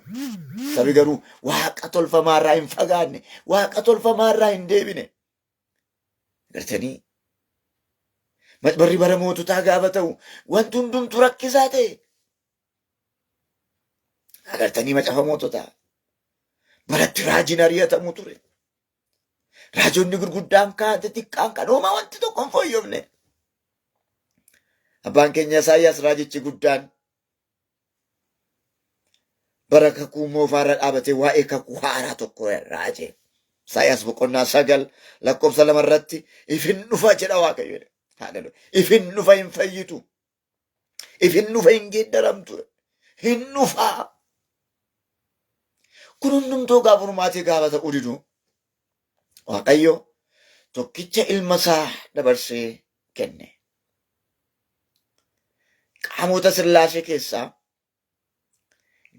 Sabi garuu waaqa tolfamaarraa hin fagaanne, waaqa tolfamaarraa hin deebine. Agartanii? Barri bara moototaa gaafa ta'u wanti hundumtu rakkisaa ta'e. Agartanii macaafa moototaa. Baratti raajiin ari'atamu ture. Raajonni gurguddaan kaan xixiqqaan kan homaa wanti tokko hin fooyyofne. Abbaan keenya Isaayyaas raajichi guddaan bara kakuu moofaarra dhaabatee waa'ee kakuu haaraa tokko raaje. Isaayyaas boqonnaa 9 lakkoofsa 2 irratti ifin dhufa jedha Waaqayyo. Haaleluyyaa. Ifin dhufa hin fayyitu. Ifin dhufa hin geeddaramtu. Hin dhufaa. Kun hundumtuu gaafa furmaatee gaafa ta'uu didu Waaqayyo tokkicha ilma isaa dabarsee kenne. Qaamota Sillaasee keessaa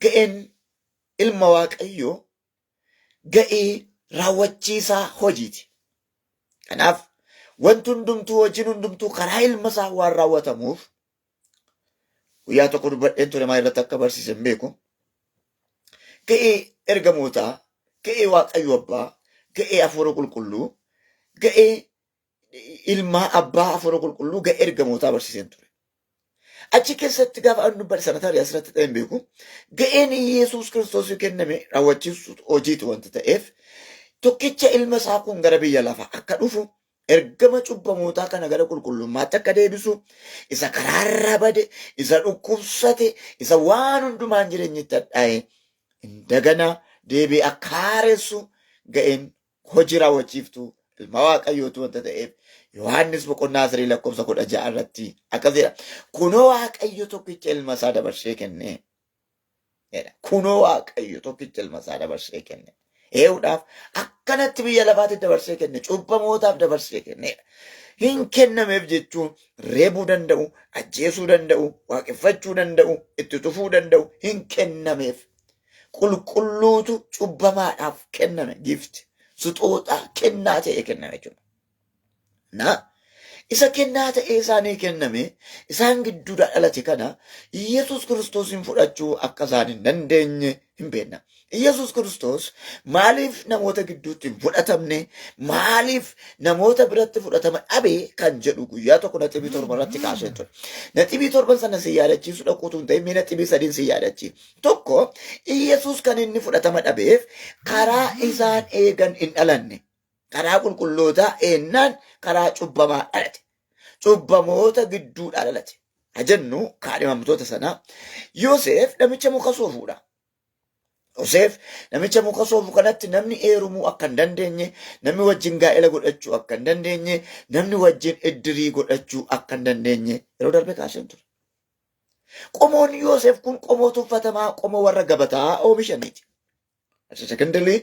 ga'een ilma Waaqayyoo ga'ee raawwachiisaa hojiiti. Kanaaf wanti hundumtuu hojiin hundumtuu karaa ilma isaa waan raawwatamuuf guyyaa tokko dubbadheen ture maal irratti akka barsiise hin beeku. Ga'ee ergamootaa, ga'ee Waaqayyo Abbaa, ga'ee Hafuura Qulqulluu, ga'ee ilmaa abbaa Hafuura Qulqulluu, ga'ee ergamootaa barsiiseen ture. Achi keessatti gaafa ani dubbadhe sana tarii asirratti ta'e hin beeku. Ga'een Yesuus Kiristoos kenname raawwachiisu hojiitu wanta ta'eef tokkicha ilma isaa kun gara biyya lafaa akka dhufu ergama cubbamootaa kana gara qulqullummaatti akka deebisu isa karaarra bade isa dhukkubsate isa waan hundumaan jireenyi itti hadhaa'e indagana deebi'ee akka haaressu ga'een hojii raawwachiiftuu ilma Waaqayyootu wanta ta'eef Yohaannis boqonnaa 3 lakkoofsa 16 irratti akkas jedha. Kunoo Waaqayyo tokkicha ilma isaa dabarsee kenne jedha. Kunoo Waaqayyo tokkicha ilma isaa dabarsee kenne. Ee'uudhaaf akkanatti biyya lafaatti dabarsee kenne, cubbamootaaf dabarsee kennedha. Hin kennameef jechuun reebuu danda'u, ajjeesuu danda'u, waaqeffachuu danda'u, itti tufuu danda'u hin kennameef. Qulqulluutu cubbamaadhaaf kenname gift suxooxaa kennaa ta'e kenname jechuudha. Na isa kennaa ta'ee isaanii kenname isaan gidduudhaa dhalate kana Iyyasuus Kiristoosiin fudhachuu akka isaan hin dandeenye hin beekna. Iyyasuus Kiristoos maaliif namoota gidduutti hin fudhatamne maaliif namoota biratti fudhatama dhabe kan jedhu guyyaa tokko naxibii 7 irratti kaasee ture. Naxibii torban sana si yaadachiisu dhaquutu hin ta'in mee naxibii sadiin si yaadachiisa. Tokko Iyyasuus kan inni fudhatama dhabeef karaa isaan eegan hin dhalanne. Karaa qulqullootaa eennaan karaa cubbamaa dhalate. Cubbamoota gidduudhaa dhalate. Ha jennu kaadhimamtoota sanaa. Yoseef namicha muka soofuudha. Yoseef namicha muka soofu kanatti namni heerumuu akka hin dandeenye, namni wajjin gaa'ela godhachuu akka hin dandeenye, namni wajjin iddirii godhachuu akka hin dandeenye yeroo darbe kaaseen ture. Qomoon Yoseef kun qomoo tuffatamaa, qomoo warra gabataa oomishaniiti. Secondly,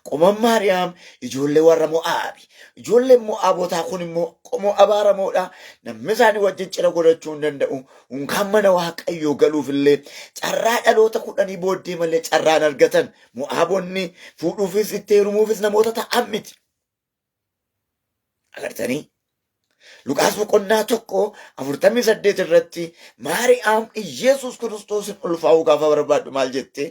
qomoon Maariyaam ijoollee warra Mo'aabi. Ijoolleen Mo'aabotaa kun immoo qomoo abaaramoodha. Namni isaanii wajjin cira godhachuu hin danda'u. Unkaan mana Waaqayyoo galuuf illee carraa dhaloota kudhanii booddee malee carraan argatan. Mo'aabonni fuudhuufis itti heerumuufis namoota ta'an miti. Agartanii? Luqaas boqonnaa 1:48 irratti Maariyaam Iyyasuus Kiristoosin ulfaa'uu gaafa barbaaddu maal jette?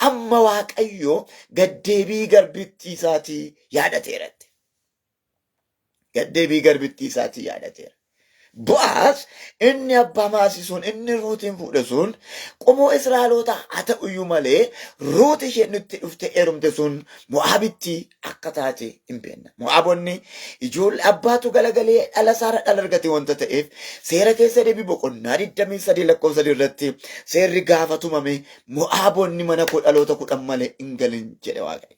Amma Waaqayyo gaddeebii garbittii isaatii yaadateeratti. Gaddeebii garbittii isaatii yaadateera. Bo'aaz inni abbaa maasii sun inni Ruutiin fuudhe sun qomoo Israa'elootaa haa ta'u iyyuu malee Ruut isheen itti dhufte heerumte sun Mo'aabitti akka taate hin beekna. Mo'aabonni ijoollee abbaatu galagalee dhala isaarra dhala argate wanta ta'eef seera keessa deebii boqonnaa 23 lakkoofsa 3 irratti seerri gaafa tumame Mo'aabonni mana koo dhaloota 10 malee hin galin jedhe Waaqayyo.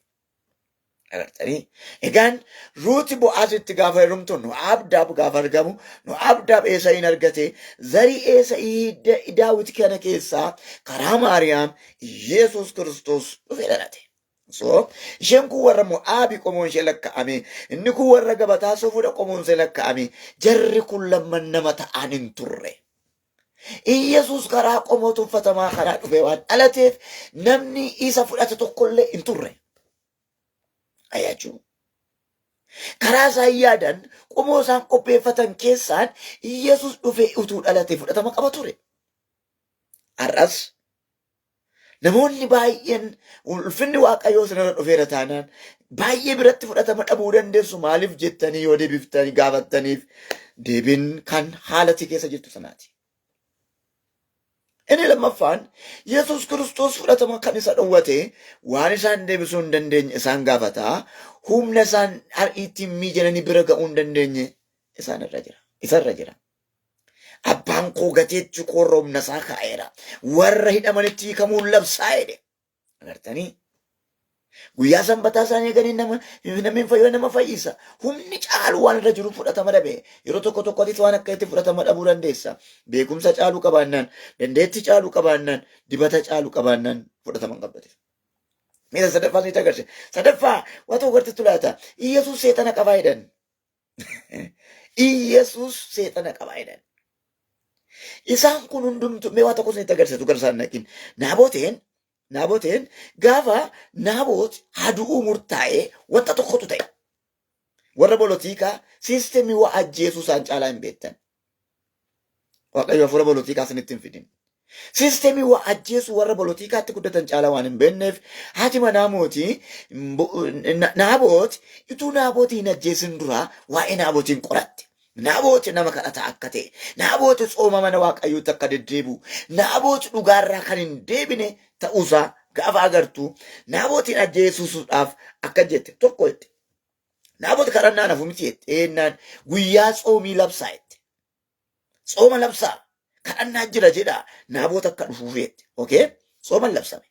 Agartanii? Egaan Ruuti Bo'aazitti gaafa heerumtu No'aabdaab gaafa argamu No'aabdaab Eesa'iin argate zarii Eesa'ii hidda Daawit kana keessaa karaa Maariyaam Yesuus Kiristoos dhufee dhalate. So isheen kun warra Mo'aabii qomoon ishee lakka'ame inni kun warra gabataa sofuudha qomoon ishee lakka'ame jarri kun lamman nama ta'an hin turre. Iyyasuus karaa qomoo tuffatamaa karaa dhufee waan dhalateef namni isa fudhate tokkollee hin turre. Ayyaachuu. Karaa isaan yaadan qomoo isaan qopheeffatan keessaan Iyyasuus dhufee utuu dhalatee fudhatama qaba ture. Har'as Namoonni baay'een ulfinni Waaqayyoo isinirra dhufeera taanaan baay'ee biratti fudhatama dhabuu dandeessu. Maaliif jettanii yoo deebiftanii gaafattaniif deebiin kan haalati keessa jirtu sanaati. Inni lammaffaan Yesuus Kiristoos fudhatama kan isa dhowwate waan isaan deebisuu hin dandeenye isaan gaafata. Humna isaan ittiin miijananii bira ga'uu hin dandeenye isaan irra jira. Isarra jira. Abbaan koo gateettii koorra humna isaa kaa'eera. Warra hidhamanitti hiikamuun labsaa jedhe. Agartanii? Guyyaa sanbataa isaanii eeganii nama namni hin fayyoo nama fayyisa. Humni caalu waan irra jiru fudhatama dhabe. Yeroo tokko tokkottis waan akka itti fudhatama dhabuu dandeessa. Beekumsa caalu qabaannaan, dandeettii caalu qabaannaan, dibata caalu qabaannaan fudhatama hin qabdate. Miira sadaffaa ni agarsiisa. Sadaffaa waa tokko gartittu laata. Iyyasuus seexana qabaa jedhan. Iyyasuus seexana qabaa jedhan. Isaan kun hundumtu mee waa tokko isinitti agarsiisu gara isaan naqin. Naaboteen gaafa Naaboot hadu'uu murtaa'ee wanta tokkotu ta'e. Warra bolotiikaa siistemii waa ajjeesuu isaan caalaa hin beektan. Waaqayyo hafuura bolotiikaa isinitti hin fidin. Siistemii waa ajjeesuu warra bolotiikaatti guddatan caalaa waan hin beekneef haati manaa mootii Naaboot utuu Naabootii hin ajjeesin dura waa'ee Naabotiin qoratte. Naaboot nama kadhataa akka ta'e, Naaboot tsooma mana Waaqayyootti akka deddeebi'u, Naaboot dhugaarraa kan hin deebine ta'uusaa gaafa agartu Naabootiin ajjeesuudhaaf akka jette tokko jette. Naaboot kadhannaan hafu miti jette. Eennaan guyyaa tsoomii labsaa jette. Tsooma labsaa kadhannaa jira jedha Naaboot akka dhufuuf jette. Okay? Tsooman labsame.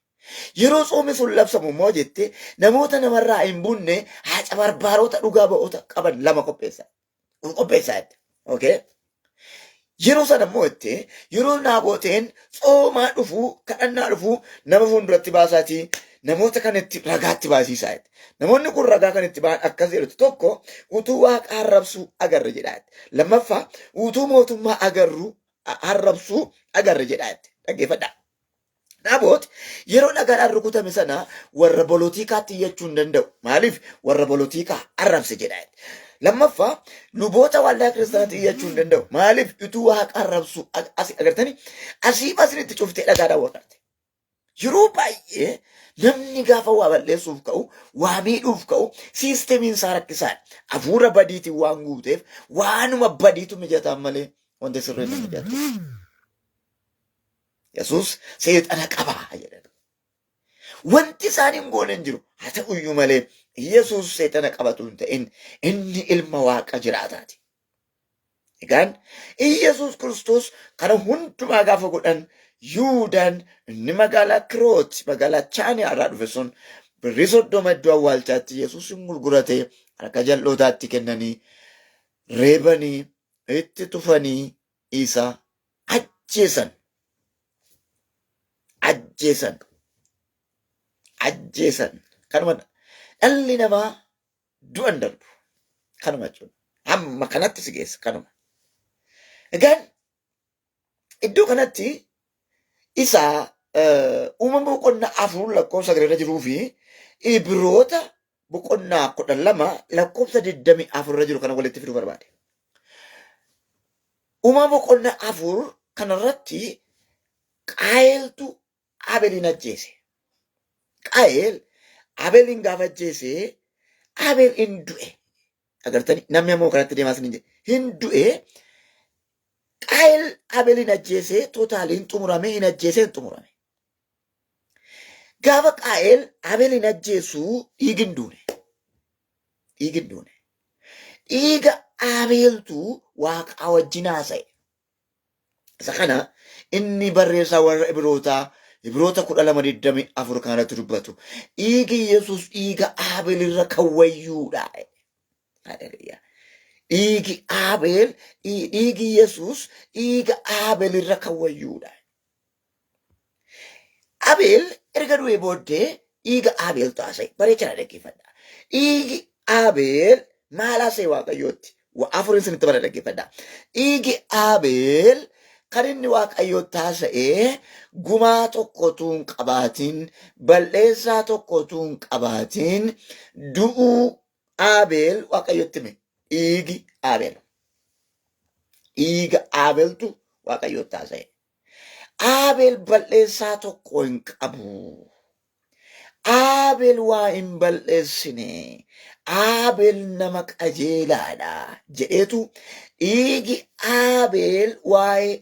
Yeroo tsoomi sun labsamu immoo jette namoota namarraa hin bunne haaca barbaarota dhugaa ba'oota qaban lama qopheessa. Qopheessaa jette. Okay? Yeroo sana immoo jette yeroo Naabooteen tsoomaa dhufu kadhannaa dhufu nama fuulduratti baasaatii namoota kan itti ragaatti baasiisaa jette. Namoonni kun ragaa kan itti ba'an akkas jedhutti tokko utuu waaqa arrabsuu agarre jedhaa jette. Lammaffaa utuu mootummaa agarru arrabsuu agarre jedhaa jette. Dhaggeeffadhaa. Naaboot yeroo dhagaadhaan rukutame sana warra bolotiikaatti iyyachuu hin danda'u. Maaliif warra bolotiikaa arrabse jedha. Lammaffaa luboota waldaa kiristaanaatti iyyachuu hin danda'u. Maaliif utuu waaqa arrabsu asii agartanii asii asinitti cuftee dhagaadhaan waqarte. Yeroo baay'ee namni gaafa waa balleessuuf ka'u, waa miidhuuf ka'u, siistemiin isaa rakkisaadha. Hafuura badiitiin waan guuteef waanuma badiitu mijataan malee wanti sirriin hin mijatu. Yesuus seexana qaba jedhan. Wanti isaan hin goone hin jiru. Haa ta'uyyuu malee Yesuus seexana qabatu hin ta'in inni ilma waaqa jiraataati. Egaan Yesuus Kiristoos kana hundumaa gaafa godhan Yihuudaan inni magaalaa Kiroot magaalaa Chaaniyaa irraa dhufe sun birrii 30 iddoo awwaalchaatti Yesuus hin gurgurate harka jal'ootaatti kennanii reebanii itti tufanii isa ajjeesan. Ajjeesan. Ajjeesan. Kanuma dhalli namaa du'an darbu. Kanuma jechuudha. Hamma kanatti si geessa kanuma. Egaan iddoo kanatti isa uumama boqonnaa 4 lakkoofsa 9 irra jiruu fi Ibiroota boqonnaa 12 lakkoofsa 24 irra jiru kana walitti fiduu barbaade. Uumama boqonnaa 4 kanarratti Qaayeltu Abelin ajjeese. Qaayel Abelin gaafa ajjeese Abel hin du'e. Agartanii namni ammoo kanatti deemaa isin jedhe. Hin du'e. Qaayel Abelin ajjeese tootaali hin xumurame hin ajjeese hin xumurame. Gaafa Qaa'el Abelin ajjeesu dhiigi hin duune. Dhiigi hin duune. Dhiiga Abeeltu Waaqaa wajjin haasa'e. Isa kana inni barreessaa warra Ibrootaa Ibroota 12:24 kanarratti dubbatu. Dhiigi Yesuus dhiiga Abeel irra kan wayyuudha. Haleluuyaa. Dhiigi Abeel dhiigi Yesuus dhiiga Abeel irra kan wayyuudha. Abeel erga du'ee booddee dhiiga Abeeltu haasa'e. Bareechaa dhaggeeffadha. Dhiigi Abeel maal haasa'e Waaqayyootti? Wa afurin isinitti bara dhaggeeffadha. Dhiigi Abeel kan inni Waaqayyootti haasa'e gumaa tokko utuu hin qabaatin, balleessaa tokko utuu hin qabaatin du'uu Abeel Waaqayyotti hime. Dhiigi Abeel. Dhiiga Abeeltu Waaqayyootti haasa'e. Abeel balleessaa tokko hin qabu. Abeel waa hin balleessine. Abeel nama qajeelaadha jedheetu dhiigi Abeel waa'ee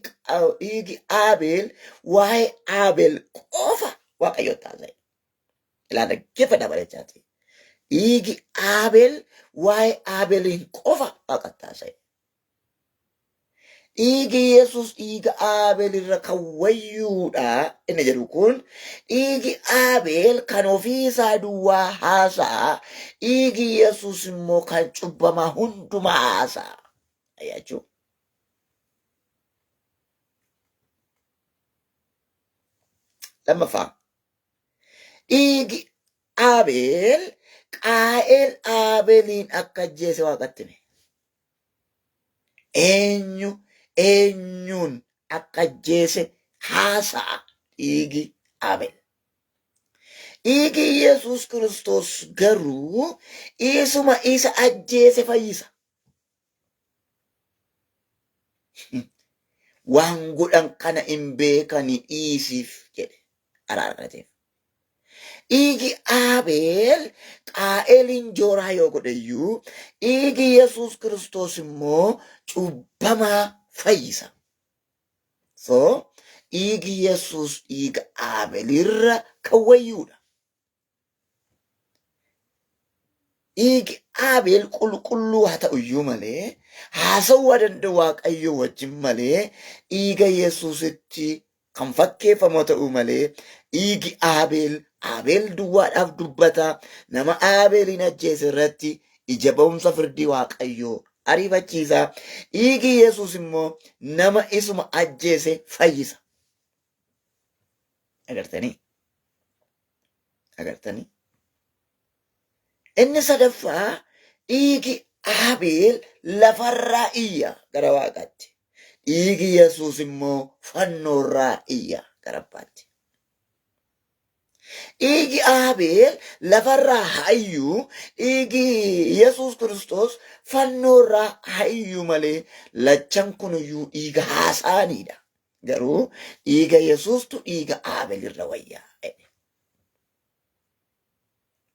dhiigi Abeel waa'ee Abeel qofa Waaqayyotti haasa'e. Ilaa dhaggeeffadhaa bareechaati. Dhiigi Abeel waa'ee Abeeliin qofa Waaqatti haasa'e. Dhiigi Yesuus dhiiga Abeel irra kan wayyuudha inni jedhu kun dhiigi Abeel kan ofii isaa duwwaa haasa'a, dhiigi Yesuus immoo kan cubbamaa hundumaa haasa'a. Jechuudha. Lammaffaa, dhiigi Abeel Qaa'el Abeeliin akka ajjeese Waaqatti hime. Eenyu eenyuun akka ajjeese haasa'a dhiigi Abel. Dhiigi Yesuus Kiristoos garuu isuma isa ajjeese fayyisa. Waan godhan kana hin beekani dhiisiif jedhe araara kadhateef. Dhiigi Abeel Qaa'eliin jooraa yoo godhe iyyuu dhiigi Yesuus Kiristoos immoo cubbamaa fayyisa. So dhiigi Yesuus dhiiga Abeelirra kan wayyuudha. Dhiigi Abeel qulqulluu haa ta'u iyyuu malee haasa'uu haa danda'u Waaqayyo wajjin malee dhiiga Yesuusitti kan fakkeeffamu haa ta'u malee dhiigi Abeel Abeel duwwaadhaaf dubbata. Nama Abeeliin ajjeese irratti ija ba'umsa firdii Waaqayyoo ariifachiisa. Dhiigi Yesuus immoo nama isuma ajjeese fayyisa. Agartanii? Agartanii? Inni sadaffaa dhiigi Abeel lafarraa iyya gara Waaqaatti. Dhiigi Yesuus immoo fannoorraa iyya gara Abbaatti. Dhiigi Abeel lafarraa haa iyyu, dhiigi Yesuus Kiristoos fannoorraa haa iyyu malee lachan kunuyyuu dhiiga haasaaniidha. Garuu dhiiga Yesuustu dhiiga Abeel irra wayya.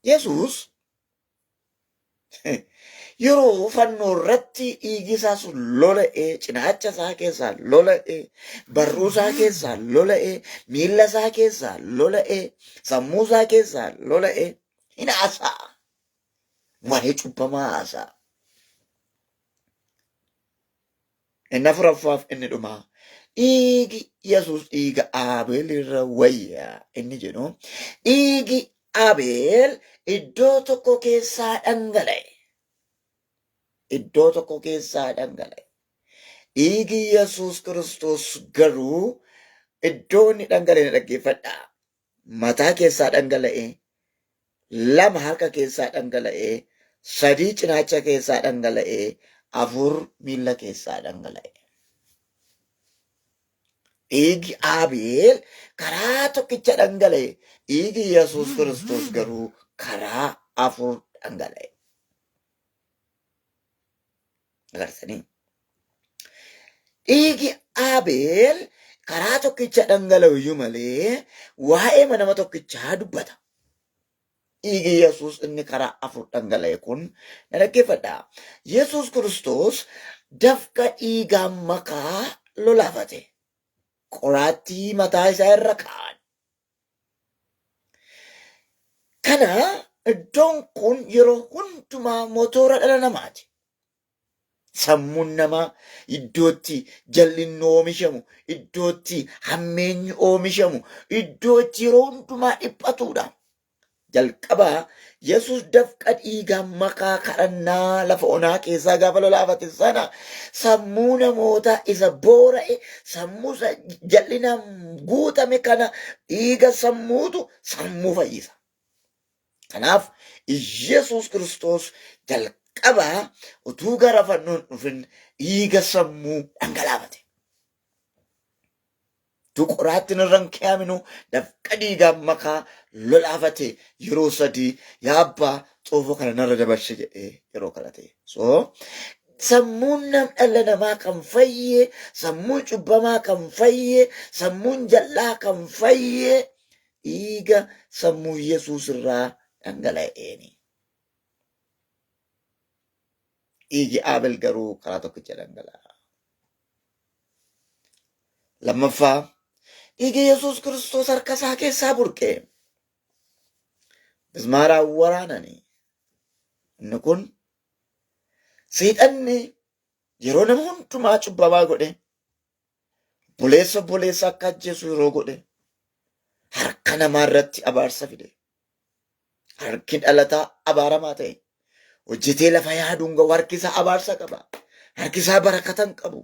Yesuus yeroo fannoo irratti dhiigi isaa sun lola'ee, cinaacha isaa keessaa lola'ee, barruu isaa keessaa lola'ee, miilla isaa keessaa lola'ee, sammuu isaa keessaa lola'ee hin haasa'a. Waa'ee cubbamaa haasa'a. Inni afuraffaaf inni dhumaa dhiigi Yesuus dhiiga Abeel irra wayya inni jedhu dhiigi Abeel iddoo tokko keessaa dhangala'e. Iddoo tokko keessaa dhangala'e. Dhiigi Yesuus Kiristoos garuu iddoo inni dhangala'e na dhaggeeffadhaa. Mataa keessaa dhangala'e, lama harka keessaa dhangala'e, sadii cinaacha keessaa dhangala'e, afur miilla keessaa dhangala'e. Dhiigi Abeel karaa tokkicha dhangala'e, dhiigi Yesuus Kiristoos garuu karaa afur dhangala'e. Agartanii? Dhiigi Abeel karaa tokkicha dhangala'u iyyuu malee waa'ee nama tokkichaa dubbata. Dhiigi Yesuus inni karaa afur dhangala'e kun na dhaggeeffadha. Yesuus Kiristoos dafqa dhiigaan makaa lolaafate. Qoraattii mataa isaa irra kaa'an. Kana iddoon kun yeroo hundumaa motora dhala namaati. Sammuun namaa iddootti jal'inni oomishamu, iddootti hammeenyi oomishamu, iddootti yeroo hundumaa dhiphatudha. Jalqaba Yesuus dafqa dhiigaan makaa kadhannaa lafa onaa keessaa gaafa lolaafate sana sammuu namootaa isa boora'e, sammuu isa jal'inaan guutame kana dhiiga sammuutu sammuu fayyisa. Kanaaf Yesuus Kiristoos jalqaba utuu gara fannoon dhufin dhiiga sammuu dhangalaafate. Utuu qoraattiin irra hin kaa'aminu dafqa dhiigaan makaa lolaafate yeroo sadii yaa abbaa xoofoo kana narra dabarsi jedhee yeroo kadhate. So Sammuun nam dhala namaa kan fayye, sammuun cubbamaa kan fayye, sammuun jal'aa kan fayye, dhiiga sammuu Yesuus irraa dhangala'eeni. Dhiigi Abel garuu karaa tokkicha dhangala'a. Lammaffaa, dhiigi Yesuus Kiristoos harka isaa keessaa burqe. Mismaaraan waraanani. Inni kun seexanni yeroo nama hundumaa cubbamaa godhe, obboleessa obboleessa akka ajjeesu yeroo godhe, harka namaa irratti abaarsa fide. Harki dhalataa abaaramaa ta'e. Hojjetee lafa yaaduun ga'u, harki isaa abaarsa qaba. Harki isaa barakata hin qabu.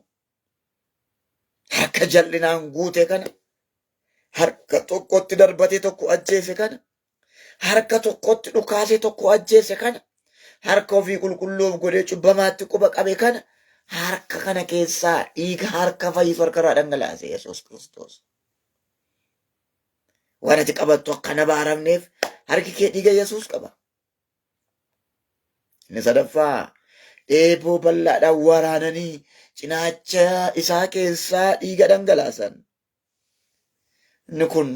Harka jal'inaan guute kana, harka tokkotti darbatee tokko ajjeese kana, harka tokkotti dhukaasee tokko ajjeese kana, harka ofii qulqulluuf godhee cubbamaatti quba qabe kana, harka kana keessaa dhiiga harka fayyisu harka irraa dhangalaase Yesuus Kiristoos. Waan ati qabattu akka hin abaaramneef harki kee dhiiga Yesuus qaba. Inni sadaffaa, eeboo bal'aadhaan waraananii cinaacha isaa keessaa dhiiga dhangalaasan. Inni kun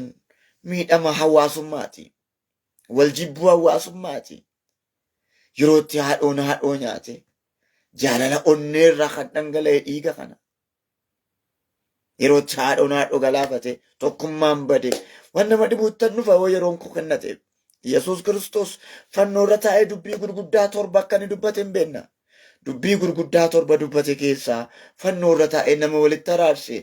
miidhama hawaasummaati. Wal jibbuu hawaasummaati. Yeroo itti haadhoon haadhoo nyaate, jaalala onneerraa kan dhangala'e dhiiga kana. Yeroo itti haadhoon haadhoo galaafate, tokkummaan bade. Waan nama dhibuuttan dhufa yoo yeroon koo kennate. Yesuus Kiristoos fannoo irra taa'ee dubbii gurguddaa torba akka inni dubbate hin beekna. Dubbii gurguddaa torba dubbate keessaa fannoo irra taa'ee nama walitti araarse.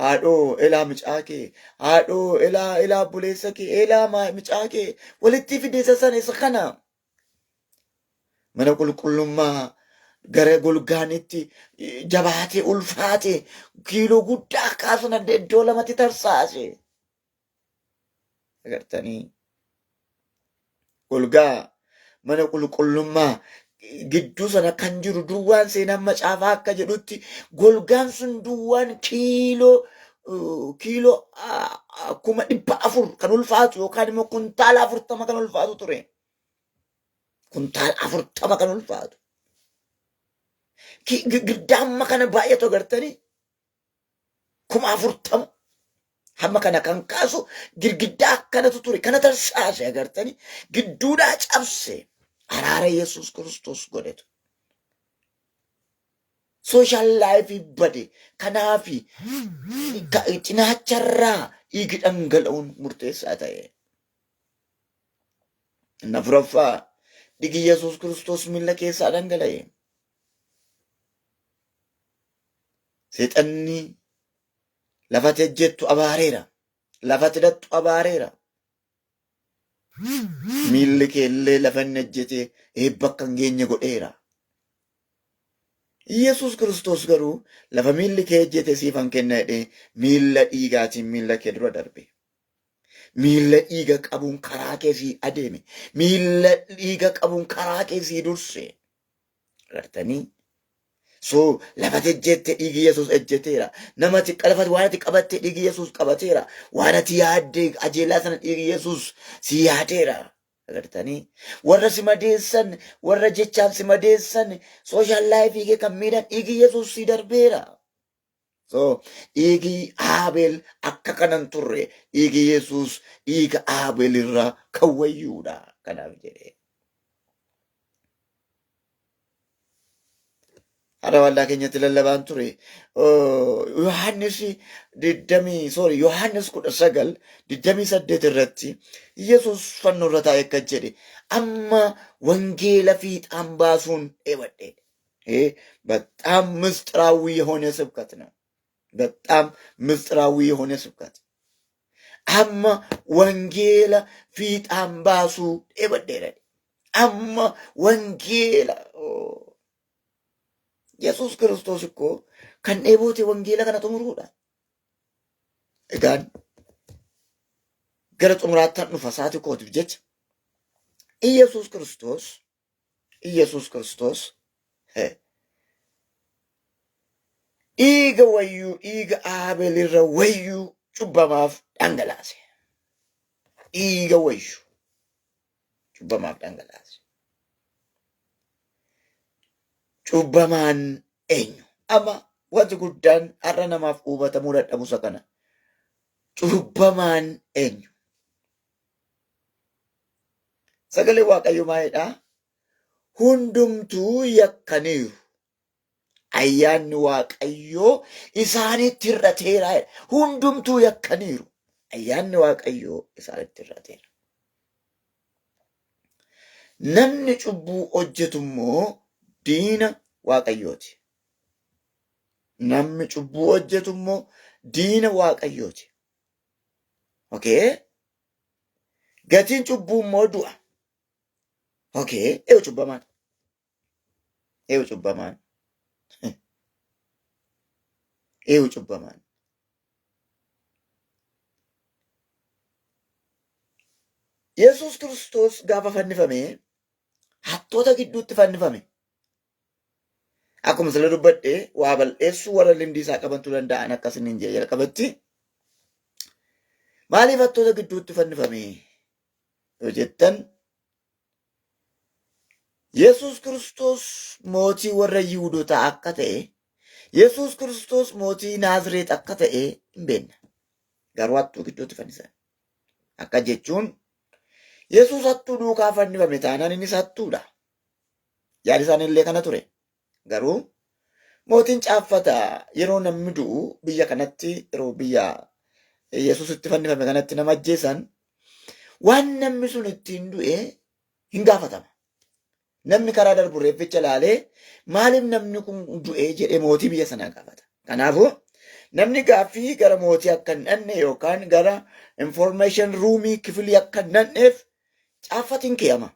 Haadhoo elaa micaa kee, haadhoo elaa elaa obboleessa kee, elaa micaa kee walitti fide isa sana isa kana. Mana qulqullummaa gara golgaanitti jabaatee ulfaate kiiloo guddaa kaasana iddoo lamatti tarsaase. Agartanii, golgaa mana qulqullummaa gidduu sana kan jiru duwwaan seenaan macaafaa akka jedhutti golgaan sun duwwaan kiiloo 400,000 kan ulfaatu yookaan immoo kuntaala 40 kan ulfaatu ture. Kuntaala 40 kan ulfaatu. Girgiddaa amma kana baay'atu agartanii, 40,000 hamma kana kan kaasu girgiddaa akkanatu ture. Kana tarsaase agartanii, gidduudhaa cabse, araara Yesuus Kiristoos godhetu. Social life bade. Kanaafi cinaacharraa dhiigi dhangala'uun murteessaa ta'e. Inni afuraffaa, dhiigi Yesuus Kiristoos miilla keessaa dhangala'e. Seexanni lafa ati ejjettu abaareera. Lafa ati hidhattu abaareera. Miilli kee illee lafa inni ejjete eebba akka hin geenye godheera. Yesuus Kiristoos garuu lafa miilli kee ejjete siifan kenna jedhee miilla dhiigaatiin miilla kee dura darbe. Miilla dhiiga qabuun karaa kee sii adeeme. Miilla dhiiga qabuun karaa kee sii durse. Agartanii? So lafa ati ejjette dhiigi Yesuus ejjeteera. Nama ati lafa waan ati qabatte dhiigi Yesuus qabateera. Waan ati yaadde ajeelaa sana dhiigi Yesuus si yaadeera. Agartanii? Warra si madeessan, warra jechaan si madeessan, social life kee kan miidhan dhiigi Yesuus si darbeera. So dhiigi Abeel akka kanan turre, dhiigi Yesuus dhiiga Abeel irraa kan wayyuudha. Kanaaf jedhee. Har'a waldaa keenyatti lallabaan ture. Yohaannis digdamii, sorry, Yohaannis 19:28 irratti Yesuus fannoo irra taa'ee akka jedhe, amma wangeela fiixaan baasuun dheebadhe. ይሄ በጣም ምስጢራዊ የሆነ ስብከት ነው። በጣም ምስጢራዊ የሆነ ስብከት። Amma wangeela fiixaan baasuu dheebadheera. Amma wangeela Yesuus Kiristoos እኮ kan dheebote wangeela kana xumuruudha. Egaan gara xumuraattan dhufa sa'aatii kootiif jecha. Iyesuus Kiristoos dhiiga wayyuu, dhiiga Abeel irra wayyuu cubbamaaf dhangalaase. Dhiiga wayyuu cubbamaaf dhangalaase. Cubbamaan eenyu? Amma wanti guddaan har'a namaaf hubatamuu dadhabu isa kana. Cubbamaan eenyu? Sagalee Waaqayyo maalidhaa? Hundumtuu yakkaniiru. Ayyaanni Waaqayyoo isaanitti hir'ateera. Hundumtuu yakkaniiru. Ayyaanni Waaqayyoo isaanitti hir'ateera. Namni cubbuu hojjetu immoo diina Waaqayyooti. Namni cubbuu hojjetu immoo diina Waaqayyooti. Okay? Gatiin cubbuu immoo du'a. Okay? Eewu cubbamaan. Eewu cubbamaan. Eewu cubbamaan. Yesuus Kiristoos gaafa fannifame hattoota gidduutti fannifame. Akkuma sila dubbadhe waa bal'eessuu warra limdii isaa qabantu danda'an akkas inni jedhe jalqabatti. Maaliif hattoota gidduutti fannifame yoo jettan, Yesuus Kiristoos mootii warra Yihuudotaa akka ta'e, Yesuus Kiristoos mootii Naazreet akka ta'e hin beekna. Garuu hattuu gidduutti fannisan. Akka jechuun Yesuus hattuu duukaa fannifame taanaan innis hattuudha. Yaadi isaanii illee kana ture. Garuu mootiin caaffata yeroo namni du'u biyya kanatti, yeroo biyya Yesuus itti fannifame kanatti nama ajjeesan, waan namni sun ittiin du'e hin gaafatama. Namni karaa darbu reefficha ilaalee maaliif namni kun du'e jedhee mootii biyya sanaa gaafata. Kanaafuu namni gaaffii gara mootii akka hin dhanne yookaan gara information roomii kifilii akka hin dhanneef caaffatiin keeyama.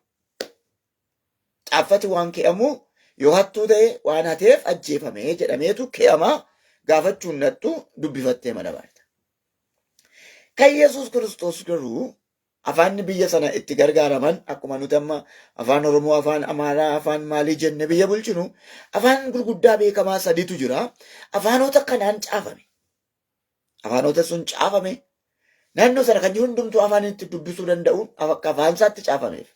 Caaffati waan keeyamu yoo hattuu ta'e waan hateef ajjeefame jedhameetu keeyama, gaafachuun nattu dubbifattee mana baata. Kan Yesuus Kiristoos garuu afaanni biyya sana itti gargaaraman, akkuma nuti amma afaan Oromoo, afaan Amaaraa, afaan maalii jenne biyya bulchinu, afaan gurguddaa beekamaa sadiitu jira. Afaanota kanaan caafame. Afaanota sun caafame. Naannoo sana kan jiru hundumtuu afaan itti dubbisuu danda'uun akka afaan isaatti caafameef.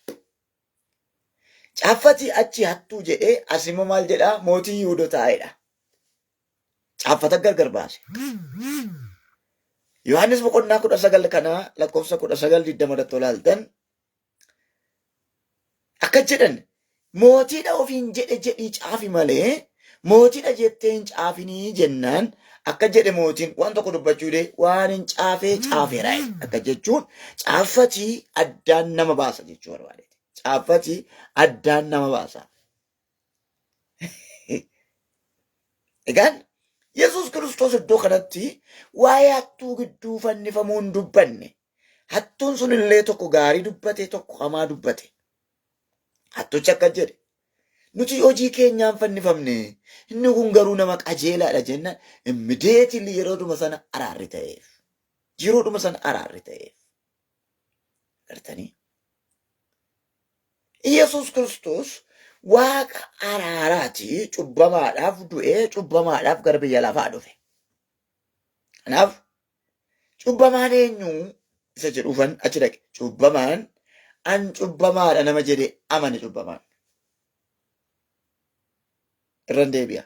Caaffati achi hattuu jedhee, as immoo maal jedhaa? Mootii Yihuudotaa jedha. Caaffata gargar baase. Yohaannis boqonnaa 19 kana lakkoofsa 19 20 irratti olaaltan akka jedhan, mootiidha ofiin jedhe jedhii caafi malee mootiidha jettee hin caafinii jennaan, akka jedhe mootiin waan tokko dubbachuu dee waan hin caafee caafeera jedhe. Akka jechuun caaffatii addaan nama baasa jechuu barbaade. Caaffatii addaan nama baasa. Egaan Yesuus Kiristoos iddoo kanatti waa'ee hattuu gidduu fannifamuu hin dubbanne. Hattuun sun illee tokko gaarii dubbate, tokko hamaa dubbate. Hattuchi akka jedhe, nuti hojii keenyaan fannifamne, inni kun garuu nama qajeelaadha jennaan, immediately yeroodhuma sana araarri ta'eef. Yeroodhuma sana araarri ta'eef. Gartanii? Yesuus Kiristoos Waaqa araaraati, cubbamaadhaaf du'ee, cubbamaadhaaf gara biyya lafaa dhufe. Kanaaf cubbamaan eenyu isa jedhuufan achi dhaqe. Cubbamaan an cubbamaadha nama jedhe amane cubbamaan. Irran deebi'a.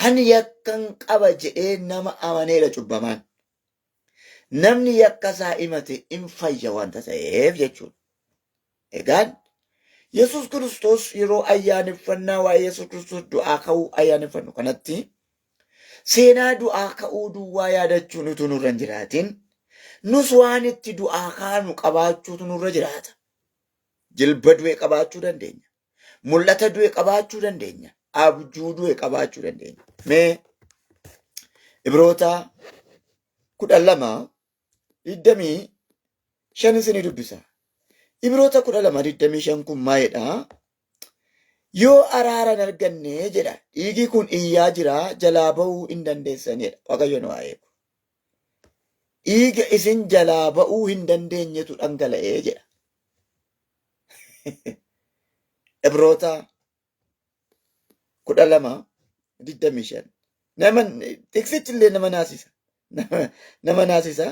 Ani yakkan qaba jedhee nama amaneedha cubbamaan. Namni yakka isaa himate in fayya wanta ta'eef jechuudha. Egaan Yesuus Kiristoos yeroo ayyaaneffannaa waa'ee Yesuus Kiristoos du'aa ka'uu ayyaaneffannu kanatti, seenaa du'aa ka'uu duwwaa yaadachuun utuu nurra hin jiraatin, nus waan itti du'aa kaanu qabaachuutu nurra jiraata. Jilba du'e qabaachuu dandeenya. Mul'ata du'e qabaachuu dandeenya. Abjuu du'e qabaachuu dandeenya. Mee Ibroota 12:25 isinii dubbisa. Ibroota 12:25 kun maalidha? Yoo araara hin arganne jedha. Dhiigi kun iyyaa jira, jalaa ba'uu hin dandeessanidha. Waaqayyo nu haa eegu. Dhiiga isin jalaa ba'uu hin dandeenyetu dhangala'ee jedha. Ibroota 12:25. Nama tiksichi illee nama naasisa. Nama naasisa.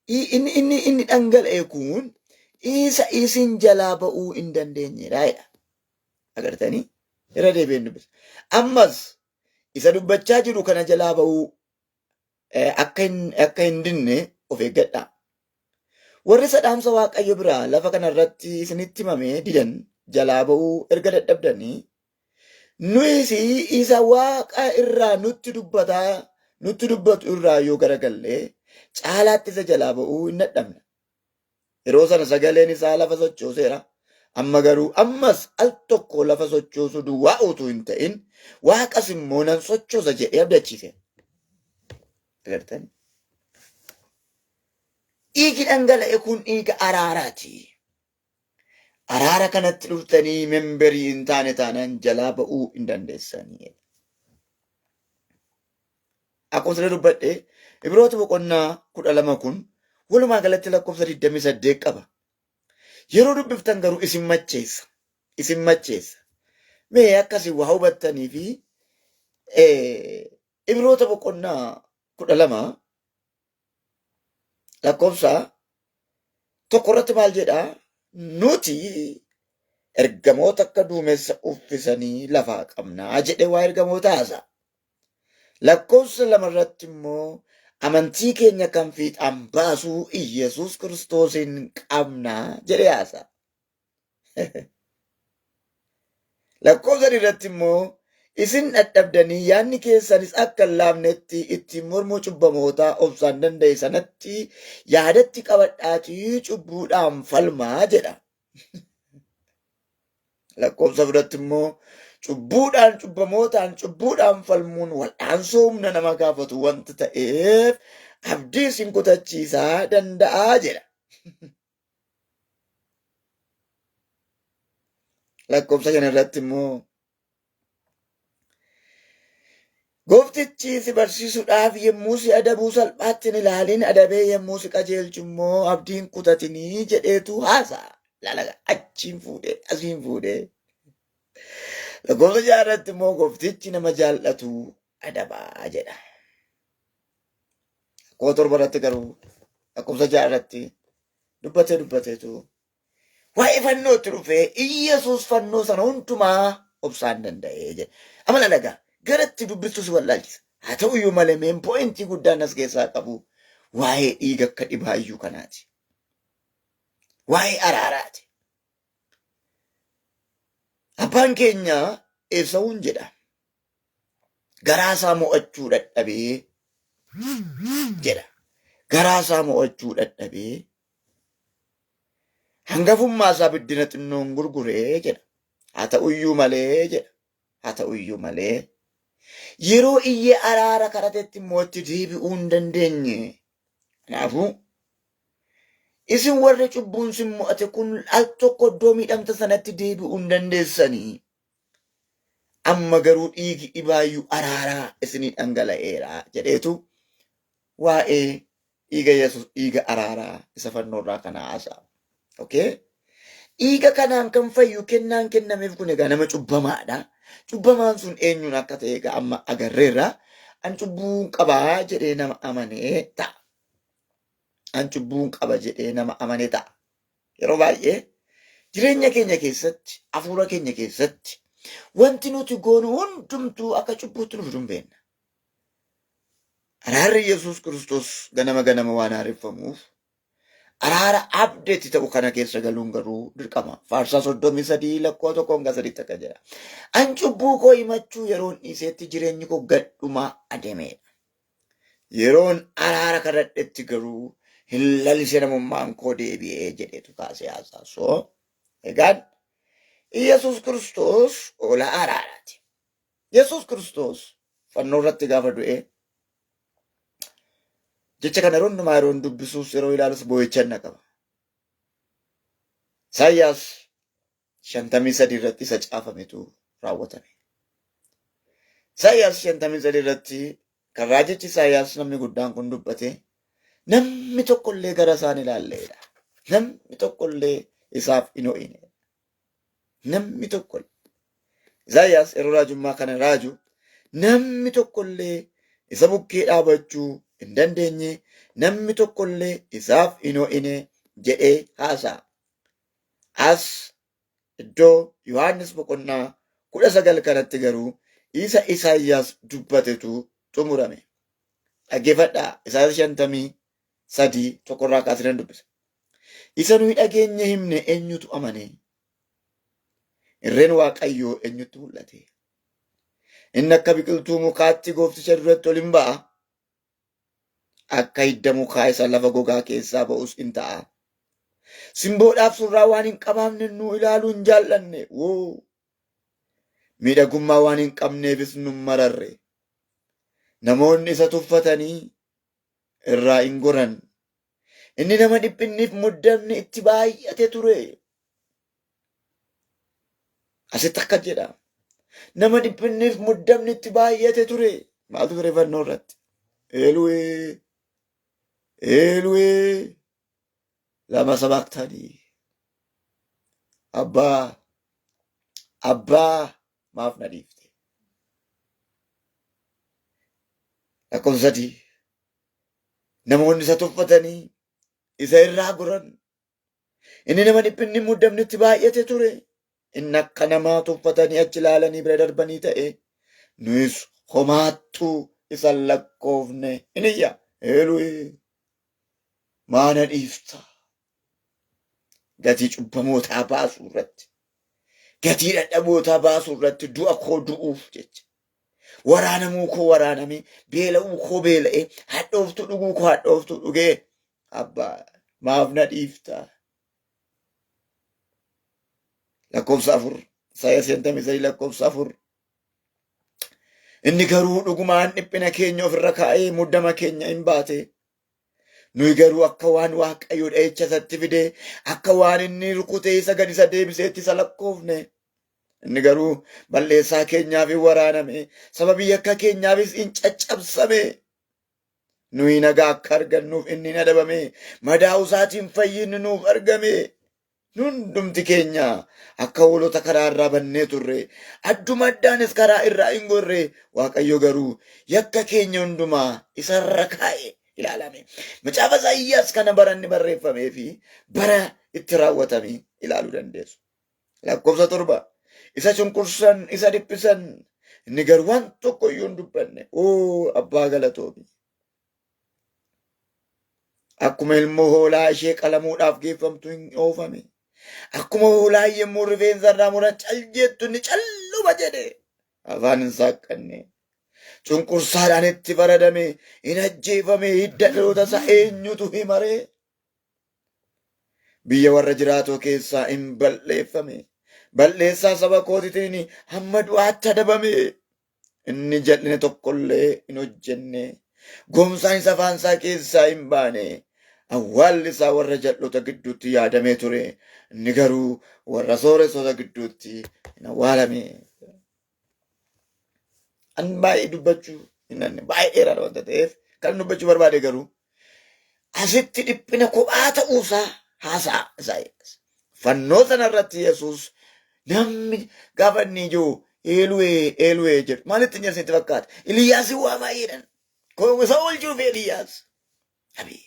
Inni dhangala'e kun isa isin jalaa ba'uu hin dandeenyedha jedha. Agartanii? Irra deebi'een dubbisa. Ammas isa dubbachaa jiru kana jalaa ba'uu akka hin dinne of eeggadhaa. Warri isa dhaamsa Waaqayyo biraa lafa kana irratti isinitti himame didan jalaa ba'uu erga dadhabdanii, nuyis isa Waaqa irraa nutti dubbataa nutti dubbatu irraa yoo garagalle caalaatti isa jalaa ba'uu hin dadhabna. Yeroo sana sagaleen isaa lafa sochooseera. Amma garuu ammas al tokko lafa sochoosuu duwwaa utuu hin ta'in Waaqas immoo nan sochoosa jedhee abdachiise. Agartanii? Dhiigi dhangala'e kun dhiiga araaraati. Araara kanatti dhuftanii memberii hin taane taanaan jalaa ba'uu hin dandeessanii. Akkuma sila dubbadhe, Ibroota boqonnaa 12 kun walumaa galatti lakkoofsa 28 qaba. Yeroo dubbiftan garuu isin macheessa. Isin macheessa. Mee akkasii waa hubattanii fi Ibroota boqonnaa 12 lakkoofsa 1 irratti maal jedhaa? Nuti ergamoota akka duumessa uffisanii lafaa qabnaa jedhee waa ergamoota haasa'a. Lakkoofsa 2 irratti immoo amantii keenya kan fiixaan baasuu Iyyasuus Kiristoosiin qabnaa jedhee haasa'a. Lakkoofsa 3 irratti immoo isin dhadhabdanii yaadni keessanis akka hin laafnetti ittiin mormuu cubbamootaa obsaan danda'e sanatti yaadatti qabadhaatii cubbuudhaan falmaa jedha. Lakkoofsa 4tti immoo cubbuudhaan cubbamootaan cubbuudhaan falmuun wal'aansoo humna nama gaafatu wanta ta'eef abdii isin kutachiisaa danda'a jedha. Lakkoofsa 5 irratti immoo Gooftichi si barsiisuudhaaf yommuu si adabuu salphaatti hin ilaalin, adabee yommuu si qajeelchu immoo abdii hin kutatinii jedheetu haasa'a. Laala achiin fuudhee asiin fuudhee. Lakkoofsa 6 irratti immoo gooftichi nama jaallatu adabaa jedha. Lakkoofsa 7 irratti garuu lakkoofsa 6 irratti dubbatee dubbateetu waa'ee fannootti dhufee Iyyasuus fannoo sana hundumaa obsaan danda'ee jedhe. Amala lagaa garatti dubbistu si wallaalchisa. Haa ta'u iyyuu malee meen poointii guddaan as keessaa qabu waa'ee dhiiga akka dhibaayyuu kanaati. Waa'ee araaraati. Abbaan keenya Eesawuun jedha. Garaa isaa mo'achuu dadhabee jedha. Garaa isaa mo'achuu dadhabee hangafummaa isaa biddina xinnoon gurguree jedha. Haa ta'uyyuu malee jedha. Haa ta'uyyuu malee yeroo iyyee araara kadhatetti immoo itti deebi'uu hin dandeenye. Kanaafuu isin warri cubbuun sin mo'ate kun al tokko iddoo miidhamta sanatti deebi'uu hin dandeessanii. Amma garuu dhiigi dhibaayyuu araaraa isinii dhangala'eera jedheetu waa'ee dhiiga Yesuus dhiiga araaraa isa fannoorraa kana haasa'a. Okay? Dhiiga kanaan kan fayyu kennaan kennameef kun egaa nama cubbamaadha. Cubbamaan sun eenyuun akka ta'e egaa amma agarreerra. An cubbuun qabaa jedhee nama amanee ta'a. An cubbuun qaba jedhee nama amanee ta'a. Yeroo baay'ee jireenya keenya keessatti, hafuura keenya keessatti wanti nuti goonu hundumtuu akka cubbuutti nuuf hin beekna. Araarri Yesuus Kiristoos ganama ganama waan haareffamuuf araara abdeetti ta'u kana keessa galuun garuu dirqama. Faarsaa 33 lakkoo 1 hanga 3tti akka jedha. An cubbuu koo himachuu yeroon dhiiseetti jireenyi koo gadhumaa ademeedha. Yeroon araara kadhadhetti garuu hin lalise namummaan koo deebi'ee jedheetu kaasee haasaa. So egaan Yesuus Kiristoos hoolaa araaraati. Yesuus Kiristoos fannoo irratti gaafa du'e jecha kana yeroo hundumaa yeroon dubbisuus yeroo ilaalus boo'ichan na qaba. Isaayyaas 53 irratti isa caafametu raawwatame. Isaayyaas 53 irratti kan raajichi Isaayyaas namni guddaan kun dubbate namni tokkollee gara isaan ilaalleedha. Namni tokkollee isaaf hin ho'ine. Namni tokko Isaayyaas yeroo raajummaa kana raaju namni tokkollee isa bukkee dhaabachuu hin dandeenye, namni tokkollee isaaf hin ho'ine jedhee haasa'a. As iddoo Yohaannis boqonnaa 19 kanatti garuu isa Isaayyaas dubbatetu xumurame. Dhaggeeffadhaa Isaayyaas 53 tokkorraa kaasee nan dubbisa. Isa nuyi dhageenye himne eenyutu amane? Irreen Waaqayyoo eenyutti mul'ate? Inni akka biqiltuu mukaatti goofticha duratti ol hin ba'a. Akka hidda mukaa isa lafa gogaa keessaa ba'us in ta'a. Simboodhaaf surraa waan hin qabaamne nu ilaaluu hin jaallanne. Woo! Miidhagummaa waan hin qabneefis nu mararre. Namoonni isa tuffatanii irraa hin goran. Inni nama dhiphinniif muddamni itti baay'ate ture. Asitti akka jedha. Nama dhiphinniif muddamni itti baay'ate ture. Maaltu ture fannoo irratti? Eeluwee! Eeluwee! Lama sabaqtanii. Abbaa! Abbaa! Maaf na dhiifte? Lakkoofsa 3. Namoonni isa tuffatanii isa irraa goran. Inni nama dhiphinni muddamni itti baay'ate ture. Inni akka namaa tuffatanii achi ilaalanii bira darbanii ta'e. Nuyis homaattuu isa hin lakkoofne. Inni iyya. Eelu'ee maana dhiifta. Gatii cubbamootaa baasuu irratti. Gatii dadhabootaa baasuu irratti du'a koo du'uuf jecha. Waraanamuu koo waraanamee, beela'uu koo beela'ee, hadhooftuu dhuguu koo hadhooftuu dhugee. Abbaa maaf na dhiifta? Lakkoofsa 4. Isaayyaas 53 lakkoofsa 4. Inni garuu dhugumaan dhiphina keenya ofirra kaa'ee muddama keenya hin baate. Nuyi garuu akka waan Waaqayyo dha'icha isatti fidee, akka waan inni rukutee isa gad isa deebiseetti isa lakkoofne. Inni garuu balleessaa keenyaaf hin waraaname, sababii yakka keenyaafis hin caccabsame. Nuyi nagaa akka argannuuf inni hin adabame, madaa'uu isaatiin fayyinni nuuf argame. Hundumti keenya akka hoolota karaa irraa bannee turre, adduma addaanis karaa irraa hin gorre, Waaqayyo garuu yakka keenya hundumaa isarra kaa'e ilaalame. Macaafa Isaayyaas kana bara inni barreeffamee fi bara itti raawwatame ilaaluu dandeessu. Lakkoofsa 7. Isa cunqursan, isa dhiphisan, inni garuu waan tokko iyyuu hin dubbanne. Oo abbaa galatoomi. Akkuma ilmoo hoolaa ishee qalamuudhaaf geeffamtu hin oofame. Akkuma hoolaa yommuu rifeensa irraa muran cal jettu inni calluma jedhe. Afaan hin saaqqanne. Cunqursaadhaan itti faradame, hin ajjeefame, hidda dhaloota isaa eenyutu himaree? Biyya warra jiraatoo keessaa hin balleeffame. Balleessaa saba kootiitiin hamma du'aatti adabame. Inni jal'ina tokkollee hin hojjenne. Goomsaan isa afaan isaa keessaa hin baane. Awwaalli isaa warra jal'oota gidduutti yaadamee ture. Inni garuu warra sooressoota gidduutti hin awwaalame. An baay'ee dubbachuu hin dandeenye. Baay'ee dheeraadha wanta ta'eef kan dubbachuu barbaade garuu asitti dhiphina kophaa ta'uusaa haasa'a Isaayyaas. Fannoo sanarratti Yesuus namni gaafa inni ijoo eelu'ee eelu'ee jedhu maalitti hin jedhisitti fakkaata? Iliyaas waamaa jedhan. Koo isa oolchuuf Eliyaas. Abiy.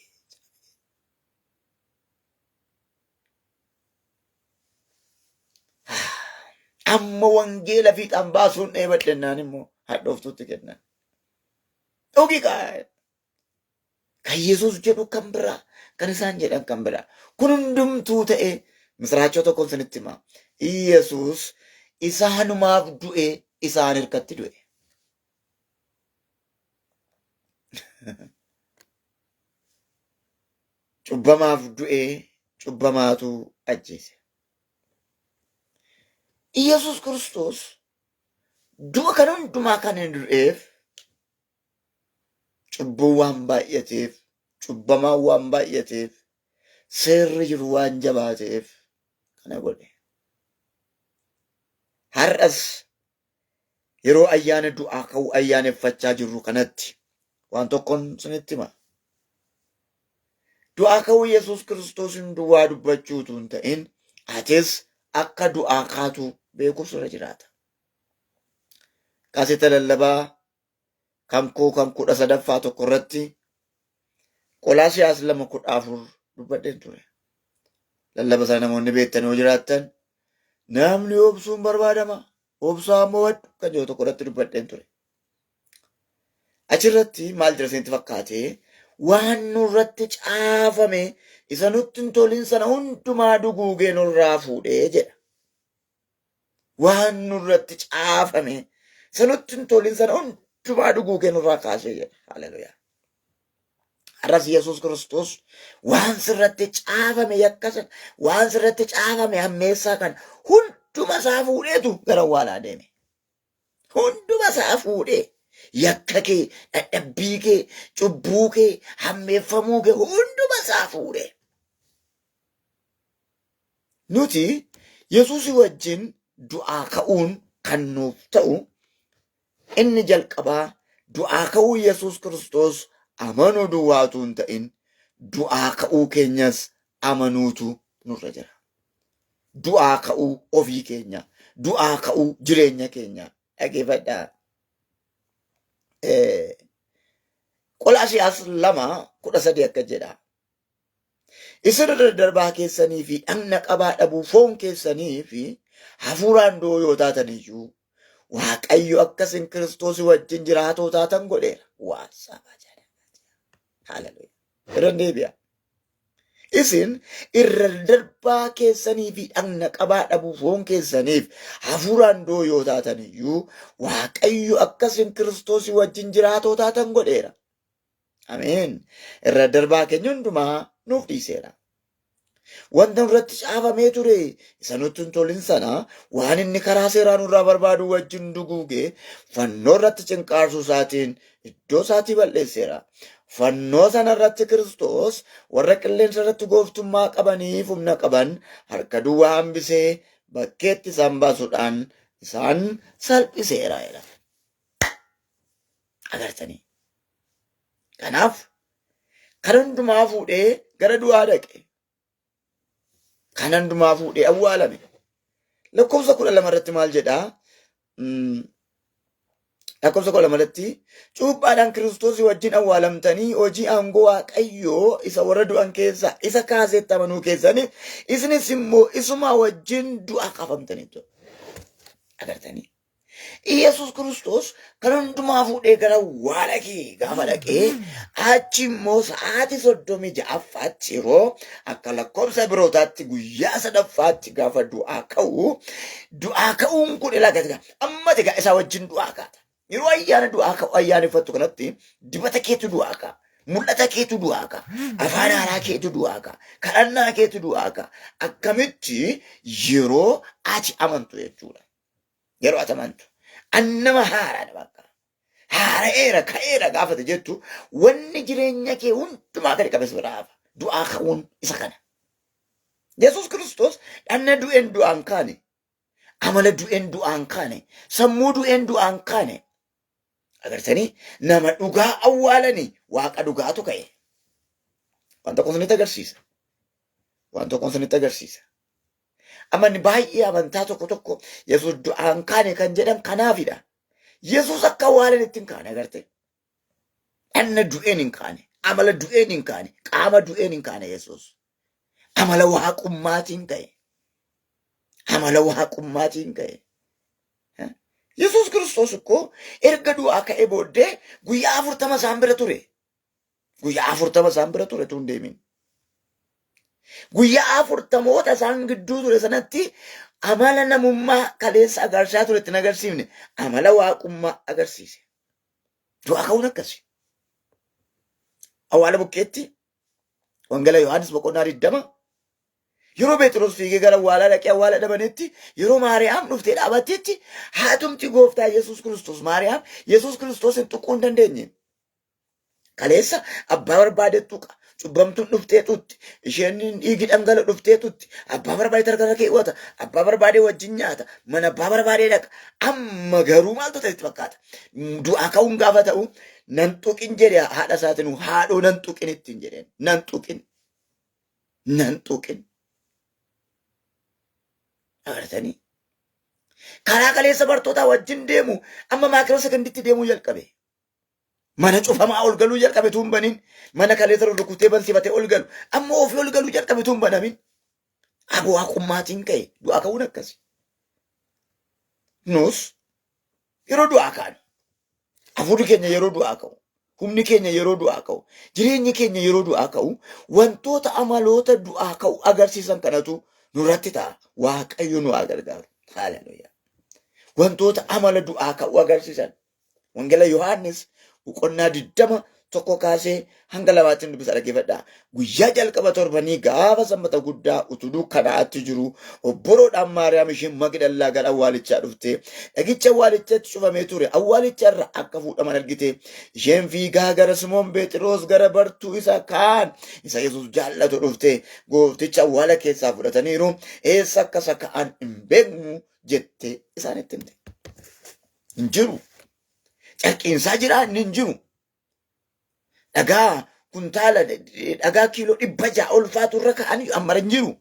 Amma wangeela fiixaan baasuun dheebadhennaan immoo hadhooftuutti kennan. Dhugi kaa. Kan Yesuus jedhu kan biraa, kan isaan jedhan kan biraa. Kun hundumtuu ta'e misiraachoo tokkoon isinitti hima. Yesuus isaanumaaf du'e isaan hirkatti du'e. Cubbamaaf du'e cubbamaatu ajjeese. Yesuus Kiristoos du'a kan hundumaa kan inni du'eef cubbuun waan baay'ateef, cubbamaan waan baay'ateef, seerri jiru waan jabaateef kana godhe. Har'as yeroo ayyaana du'aa ka'uu ayyaaneffachaa jirru kanatti waan tokkoon isinitti hima. Du'aa ka'uu Yesuus Kiristoosiin duwwaa dubbachuu utuu hin ta'in atis akka du'aa kaatu beekuuf sirra jiraata. Kaaseta lallabaa kan koo kan 13ffaa tokko irratti Qolaasiyaas 2:14 dubbadheen ture. Lallaba sana namoonni beektan yoo jiraattan namni obsuun barbaadama. Obsaa mo'adhu kan jedhu tokko irratti dubbadheen ture. Achirratti maal jira isinitti fakkaate? Waan nurratti caafame isa nutti hin tolin sana hundumaa duguugee nurraa fuudhee jedha. Waan nurratti caafame isa nutti hin tolin sana hundumaa duguugee nurraa kaasee jedha. Haleluyaa. Har'as Yesuus Kiristoos waan sirratti caafame yakka sana, waan sirratti caafame hammeessaa kana hunduma isaa fuudheetu gara awwaalaa deeme. Hunduma isaa fuudhee yakka kee, dadhabbii kee, cubbuu kee, hammeeffamuu kee hunduma isaa fuudhee. Nuti Yesuusii wajjin du'aa ka'uun kan nuuf ta'u inni jalqabaa du'aa ka'uu Yesuus Kiristoos amanuu duwwaa utuu hin ta'in du'aa ka'uu keenyas amanuutu nurra jira. Du'aa ka'uu ofii keenya, du'aa ka'uu jireenya keenya dhaggeeffadhaa. Qolaasiyaas 2:13 akka jedha. Isin irra darbaa keessanii fi dhagna qabaa dhabuu foon keessanii fi hafuuraan du'oo yoo taatan iyyuu Waaqayyo akka isin Kiristoos wajjin jiraatoo taatan godheera. Waan sabaa jedha. Haleluuyaa. Irra deebi'a. Isin irra darbaa keessanii fi dhagna qabaa dhabuu foon keessaniif hafuuraan du'oo yoo taatan iyyuu Waaqayyo akka isin Kiristoos wajjin jiraatoo taatan godheera. Ameen. Irra darbaa keenya hundumaa nuuf dhiiseera. Wanta nurratti caafamee ture isa nutti hin tolin sana waan inni karaa seeraa nurraa barbaadu wajjin duguugee fannoo irratti cinqaarsuu isaatiin iddoo isaatii balleesseera. Fannoo sana irratti Kiristoos warra qilleensa irratti gooftummaa qabaniif humna qaban harka duwwaa hambisee bakkeetti isaan baasuudhaan isaan salphiseera jedha. Agartanii. Kanaaf kan hundumaa fuudhee gara du'aa dhaqe. Kan hundumaa fuudhee awwaalame. Lakkoofsa 12 irratti maal jedhaa? Lakkoofsa 12 irratti cuuphaadhaan Kiristoos wajjin awwaalamtanii hojii aangoo Waaqayyoo isa warra du'an keessaa isa kaasetti amanuu keessaniif isinis immoo isuma wajjin du'a kaafamtaniitu. Agartanii? Iyesuus Kiristoos kan hundumaa fuudhee gara awwaala kee gaafa dhaqee achi immoo sa'aatii 36ffaatti yeroo akka lakkoofsa birootaatti guyyaa sadaffaatti gaafa du'aa ka'u du'aa ka'uun kun ilaa gati amma egaa isaa wajjin du'aa kaata. Yeroo ayyaana du'aa ka'u ayyaaneffattu kanatti dibata keetu du'aa ka'a. Mul'ata keetu du'aa ka'a. Afaan haaraa keetu du'aa ka'a. Kadhannaa keetu du'aa ka'a. Akkamitti yeroo ati amantu jechuudha. Yeroo ati amantu. An nama haaraadha bakka. Haara'eera ka'eera gaafate jettu wanni jireenya kee hundumaa gadi qabes biraa hafa. Du'aa ka'uun isa kana. Yesuus Kiristoos dhanna du'een du'aan kaane. Amala du'een du'aan kaane. Sammuu du'een du'aan kaane. Agartanii nama dhugaa awwaalanii waaqa dhugaatu ka'e. Waan tokko isinitti agarsiisa. Waan tokko isinitti agarsiisa. Amanni baay'ee amantaa tokko tokko Yesuus du'aan kaane kan jedhan kanaafidha. Yesuus akka awwaalan itti hin kaane agarte. Dhanna du'een hin kaane, amala du'een hin kaane, qaama du'een hin kaane Yesuus. Amala waaqummaatiin ka'e. Amala waaqummaatiin ka'e. Yesuus Kiristoos ikkoo erga du'aa ka'ee booddee guyyaa 40 isaan bira ture. Guyyaa 40 isaan bira ture tun deemin. Guyyaa afurtamoota isaan gidduu ture sanatti amala namummaa kaleessa agarsiisaa ture itti hin agarsiifne amala waaqummaa agarsiise. Du'aa ka'uun akkasi. Awwaala bukkeetti Wangeela Yohaannis boqonnaa 20 yeroo Pheexiroos fiigee gara awwaalaa dhaqee awwaala dhabanitti yeroo Maariyaam dhuftee dhaabattetti haatumti gooftaa Yesuus Kiristoos Maariyaam Yesuus Kiristoos hin tuquu hin dandeenye. Kaleessa abbaa barbaade tuqa. Cubbamtuun dhuftee tutti. Isheen dhiigi dhangala dhuftee tutti. Abbaa barbaade tarkana keewwata. Abbaa barbaade wajjin nyaata. Mana abbaa barbaade dhaqa. Amma garuu maaltu ta'e itti fakkaata? Du'aa ka'uun gaafa ta'u nan tuqin jedhe haadha isaatiin haadhoo nan tuqin ittiin jedheen. Nan tuqin. Nan tuqin. Agartanii? Karaa kaleessa bartootaa wajjin deemu amma maakiroo sekonditti deemuu jalqabe. Mana cufamaa ol galuu jalqabe tuun banin. Mana kaleessa rurrukutee bansifatee ol galu. Amma ofii ol galuu jalqabe tuun banamin. Aboo haqummaatiin ka'e. Du'aa ka'uun akkasi. Nus yeroo du'aa kaanu, hafuurri keenya yeroo du'aa ka'u, humni keenya yeroo du'aa ka'u, jireenyi keenya yeroo du'aa ka'u, wantoota amaloota du'aa ka'u agarsiisan kanatu nurratti ta'a. Waaqayyo nu haa gargaaru. Haleluuyaa. Wantoota amala du'aa ka'u agarsiisan. Wangeela Yohaannis boqonnaa 20 tokko kaasee hanga lamaatti dubbisa dhaggeeffadhaa. Guyyaa jalqaba torbanii gaafa sanbata guddaa utuu dukkanaa'aatti jiru obboroodhaan Maariyaam isheen Magdallaa gara awwaalichaa dhufte dhagicha awwaalichatti cufamee ture awwaalicha irra akka fuudhaman argite. Isheen fiigaa gara Simoon Pheexiroos gara bartuu isa kaan isa Yesuus jaallatu dhufte goofticha awwaala keessaa fudhataniiru eessa akka isa ka'an hin beeknu jette isaanitti himte. Hin jiru. Carqiinsaa jira inni hin jiru. Dhagaa kuntaala dhagaa kiiloo 600 ulfaatu irra ka'anii ammara hin jiru.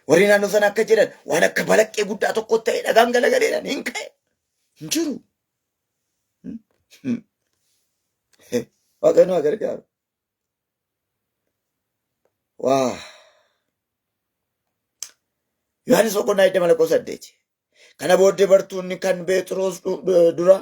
Warri naannoo sana akka jedhan waan akka balaqqee guddaa tokko ta'e dhagaan galagaleedhaan hin ka'e. Hin jiru. Waaqayyo nu haa gargaaru. Waa. Yohaannis boqonnaa 20 lakkoofsa 8. Kana booddee bartuunni kan Pheexiroos dura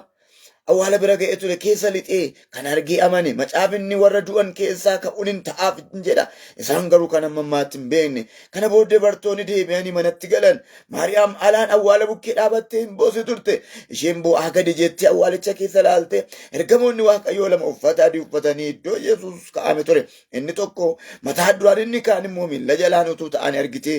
awwaala bira ga'ee ture keessa lixee kan argee amane macaafni warra du'an keessaa ka'uun hin ta'aaf jedha. Isaan garuu kan amma ammaatti hin beekne. Kana booddee bartoonni deebi'anii manatti galan. Maariyaam alaan awwaala bukkee dhaabattee hin boosi turte. Isheen boo'aa gadi jettee awwaalicha keessa ilaalte. Ergamoonni Waaqayyoo lama uffata adii uffatanii iddoo Yesuus kaa'ame ture. Inni tokko mataa duraan inni kaan immoo miilla jalaan utuu ta'anii argite.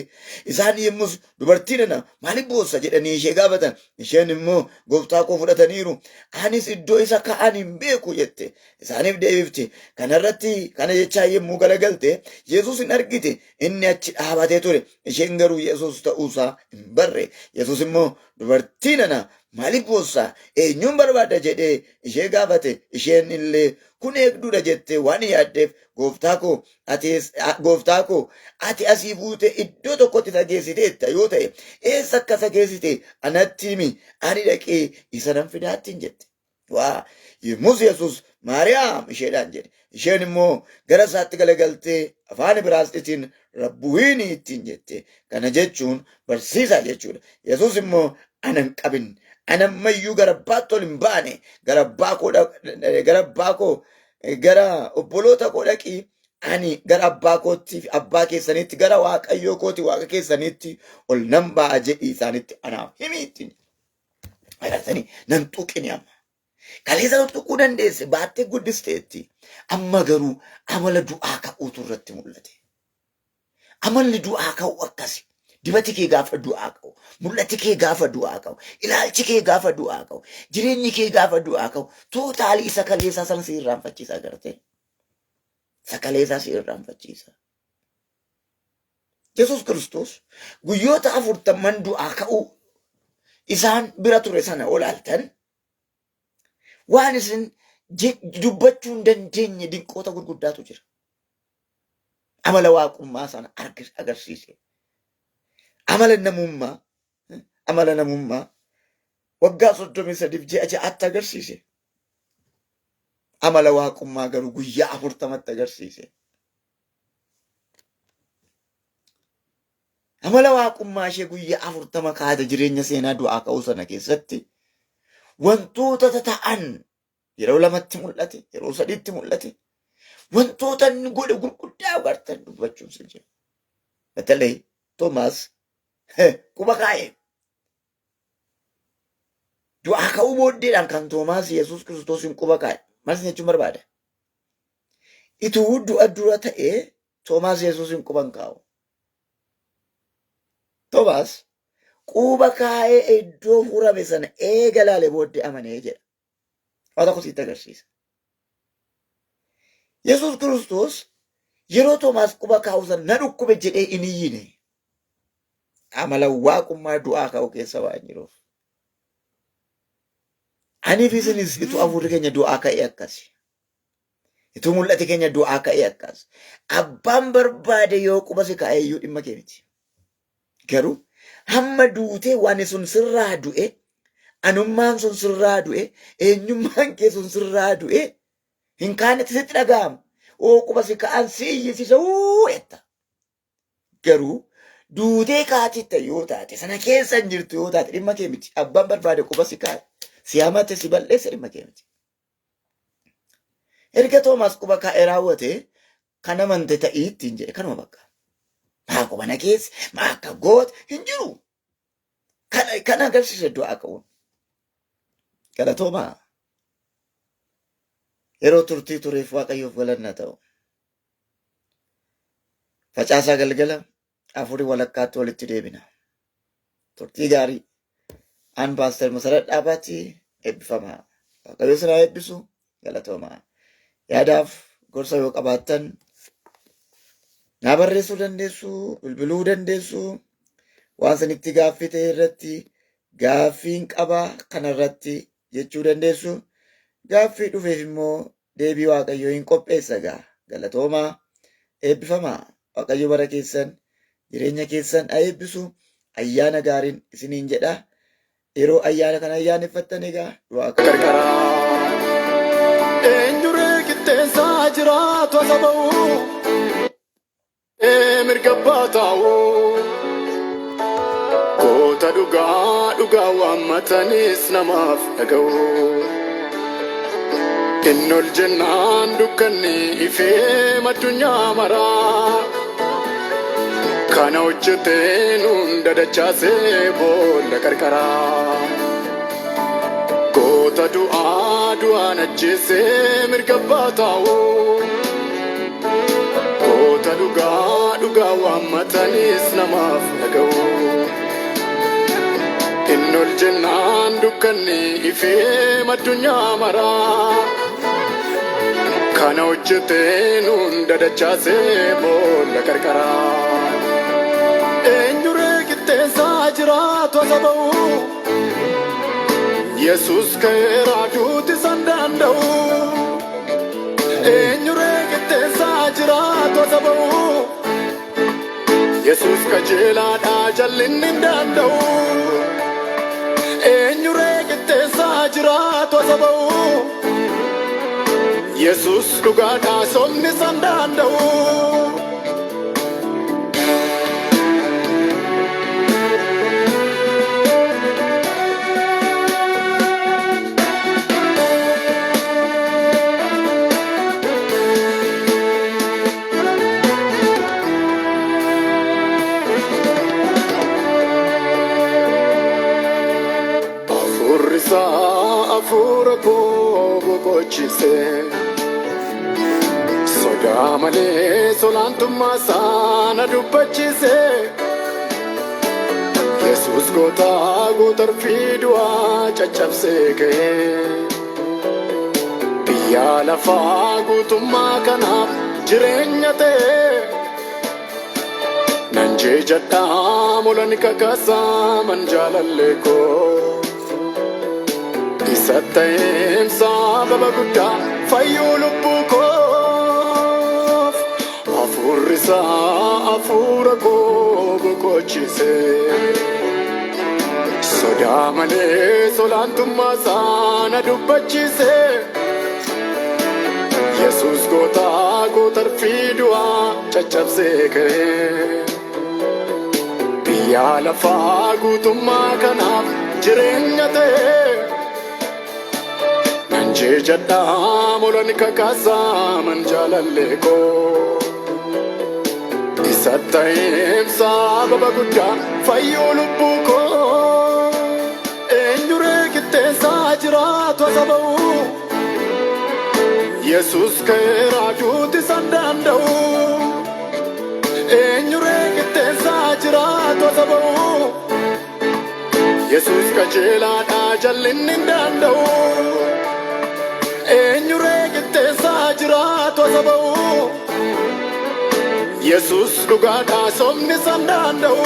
Isaan yommus dubartii nana maaliif boossa jedhanii ishee gaafatan. Isheen immoo gooftaa koo fudhataniiru. Anis iddoo isa kaa'an hin beeku jette. Isaaniif deebifte. Kanarratti kana jechaa yommuu galagalte Yesuus hin argite. Inni achi dhaabatee ture. Isheen garuu Yesuus ta'uusaa hin barre. Yesuus immoo dubartii nana maaliif boossaa? Eenyuun barbaadda jedhee ishee gaafate. Isheen illee kun eegduudha jettee waan yaaddeef gooftaa koo ati gooftaa koo ati asii fuutee iddoo tokkotti isa geessiteetta yoo ta'e eessa akka isa geessite anatti himi ani dhaqee isa nan fidaattiin jette. Waa yommus Yesuus Maariyaam isheedhaan jedhe. Isheen immoo gara isaatti galagaltee afaan Ibraasxiitiin Rabbuhiini ittiin jette. Kana jechuun barsiisaa jechuudha. Yesuus immoo ana hin qabin. Ana ammayyuu gara abbaatti ol hin baane. Gara abbaa koo gara abbaa koo gara obboloota koo dhaqii ani gara abbaa kootti fi abbaa keessaniitti gara waaqayyoo kooti waaqa keessaniitti ol nan ba'a jedhii isaanitti anaaf himi ittiin jedhe. Agartanii nan tuqini amma. Kaleessa tuttuquu dandeesse baattee guddisteetti. Amma garuu amala du'aa ka'uutu irratti mul'ate. Amalli du'aa ka'u akkasi. Dibati kee gaafa du'aa ka'u, mul'ati kee gaafa du'aa ka'u, ilaalchi kee gaafa du'aa ka'u, jireenyi kee gaafa du'aa ka'u, tootaalii isa kaleessaa sana si irraanfachiisa agartee. Isa kaleessaa si irraanfachiisa. Yesuus Kiristoos guyyoota afurtamman du'aa ka'uu isaan bira ture sana olaaltan waan isin dubbachuu hin dandeenye dinqoota gurguddaatu jira. Amala waaqummaa sana agarsiise. Amala namummaa amala namummaa waggaa 33f ji'a ja'aatti agarsiise. Amala waaqummaa garuu guyyaa 40tti agarsiise. Amala waaqummaa ishee guyyaa 40 kaate jireenya seenaa du'aa ka'uu sana keessatti wantoota tata'an yeroo lamatti mul'ate, yeroo sadiitti mul'ate, wantoota inni godhe gurguddaa agartan dubbachuun sin jira. በተለይ Toomaas quba kaa'e. Du'aa ka'uu booddeedhaan kan Toomaas Yesuus Kiristoosiin quba kaa'e. Maal isin jechuun barbaada? Ituu du'a dura ta'ee Toomaas Yesuusiin quba hin kaa'u. Toomaas quba kaa'ee iddoo furame sana eega laale booddee amanee jedha. Waa tokko sitti agarsiisa. Yesuus Kiristoos yeroo Toomaas quba kaa'u sana na dhukkube jedhee hin iyyine. Amala waaqummaa du'aa ka'u keessa waan jiruuf. Anii fi isinis ituu hafuurri keenya du'aa ka'e akkasi. Ituu mul'ati keenya du'aa ka'e akkas. Abbaan barbaade yoo quba si kaa'e iyyuu dhimma kee miti. Garuu hamma duutee waan sun sirraa du'e, anummaan sun sirraa du'e, eenyummaan kee sun sirraa du'e, hin kaanetti sitti dhaga'ama. Oo quba si ka'an si iyyisiisa uu jetta. Garuu Duutee kaatitta yoo taate sana keessa hin jirtu yoo taate dhimma kee miti. Abbaan barbaade quba si kaa'e. Si hamate si balleesse dhimma kee miti. Erga Toomaas quba kaa'ee raawwate kan amante ta'ii ittiin jedhe kanuma bakka. Maa quba na keessa maa akka goota hin jiru. Kana agarsiisa du'aa ka'uun. Galatoomaa. Yeroo turtii tureef Waaqayyoof galanna ta'u. Facaasaa galgala 4:30tti walitti deebina. Turtii gaarii. An Paaster Masarat Dhaabaatti eebbifamaa. Waaqayyo isin haa eebbisu. Galatoomaa. Yaadaaf gorsa yoo qabaattan naa barreessuu dandeessu, bilbiluu dandeessu. Waan isinitti gaaffii ta'e irratti gaaffiin qaba kanarratti jechuu dandeessu. Gaaffii dhufeef immoo deebii Waaqayyoo hin qopheessa gaa. Galatoomaa. Eebbifamaa. Waaqayyo bara keessan jireenya keessan haa eebbisu. Ayyaana gaariin isiniin jedha. Yeroo ayyaana kana ayyaaneffattan egaa du'aa ka'uu. Qarqaraa eenyuree qixxeessaa jiraatu asa ba'u ee mirga abbaa taa'u goota dhugaa dhugaa waammatanis namaaf dhaga'u inni ol jennaan dukkanni ifee addunyaa maraa kana hojjetee nuun dadachaasee boolla qarqaraa goota du'aa du'aan ajjeesee mirga abbaa taa'u goota dhugaa dhugaa waammatanis namaaf dhaga'u inni ol jennaan dukkanni ifee addunyaa maraa kana hojjetee nuun dadachaasee boolla qarqaraa eenyuree qixxeessaa jiraatu asa ba'u Yesus ka'eera duuti san danda'u eenyuree qixxeessaa jiraatu asa ba'u Yesus qajeelaadhaa jallinni hin danda'u eenyuree qixxeessaa jiraatu asa ba'u Yesus dhugaadhaa sobni san danda'u. Hafuurri isaa hafuura koo boqochise. Sodaa malee solaantummaa isaa na dubbachiise. Yesus gootaa gootarfii du'aa caccabsee ka'e. Biyya lafaa guutummaa kanaaf jireenya ta'e. Nan jeejadhaa molan kakaasaa man jaalallee koo. Isa ta'een sababa guddaa fayyuu lubbuu koof. Hafuurri isaa hafuura koo boqochise. Sodaa malee solaantummaa isaa na dubbachiise. Yesus gootaa gootarfii du'aa caccabsee ka'e. Biyya lafaa guutummaa kanaaf jireenya ta'e. Nan jeejadhaa molan kakaasaa man jaalallee koo. Isa ta'een sababa guddaa fayyuu lubbuu koo. Eenyuree qixxeessaa jiraatu asa ba'u. Yesus ka'eera duuti san danda'u. Eenyuree qixxeessaa jiraatu asa ba'u. Yesus qajeelaadhaa jallinni hin danda'u. Eenyuree qixxeessaa jiraatu asa ba'u. Yesus dhugaadhaa sobni san danda'u.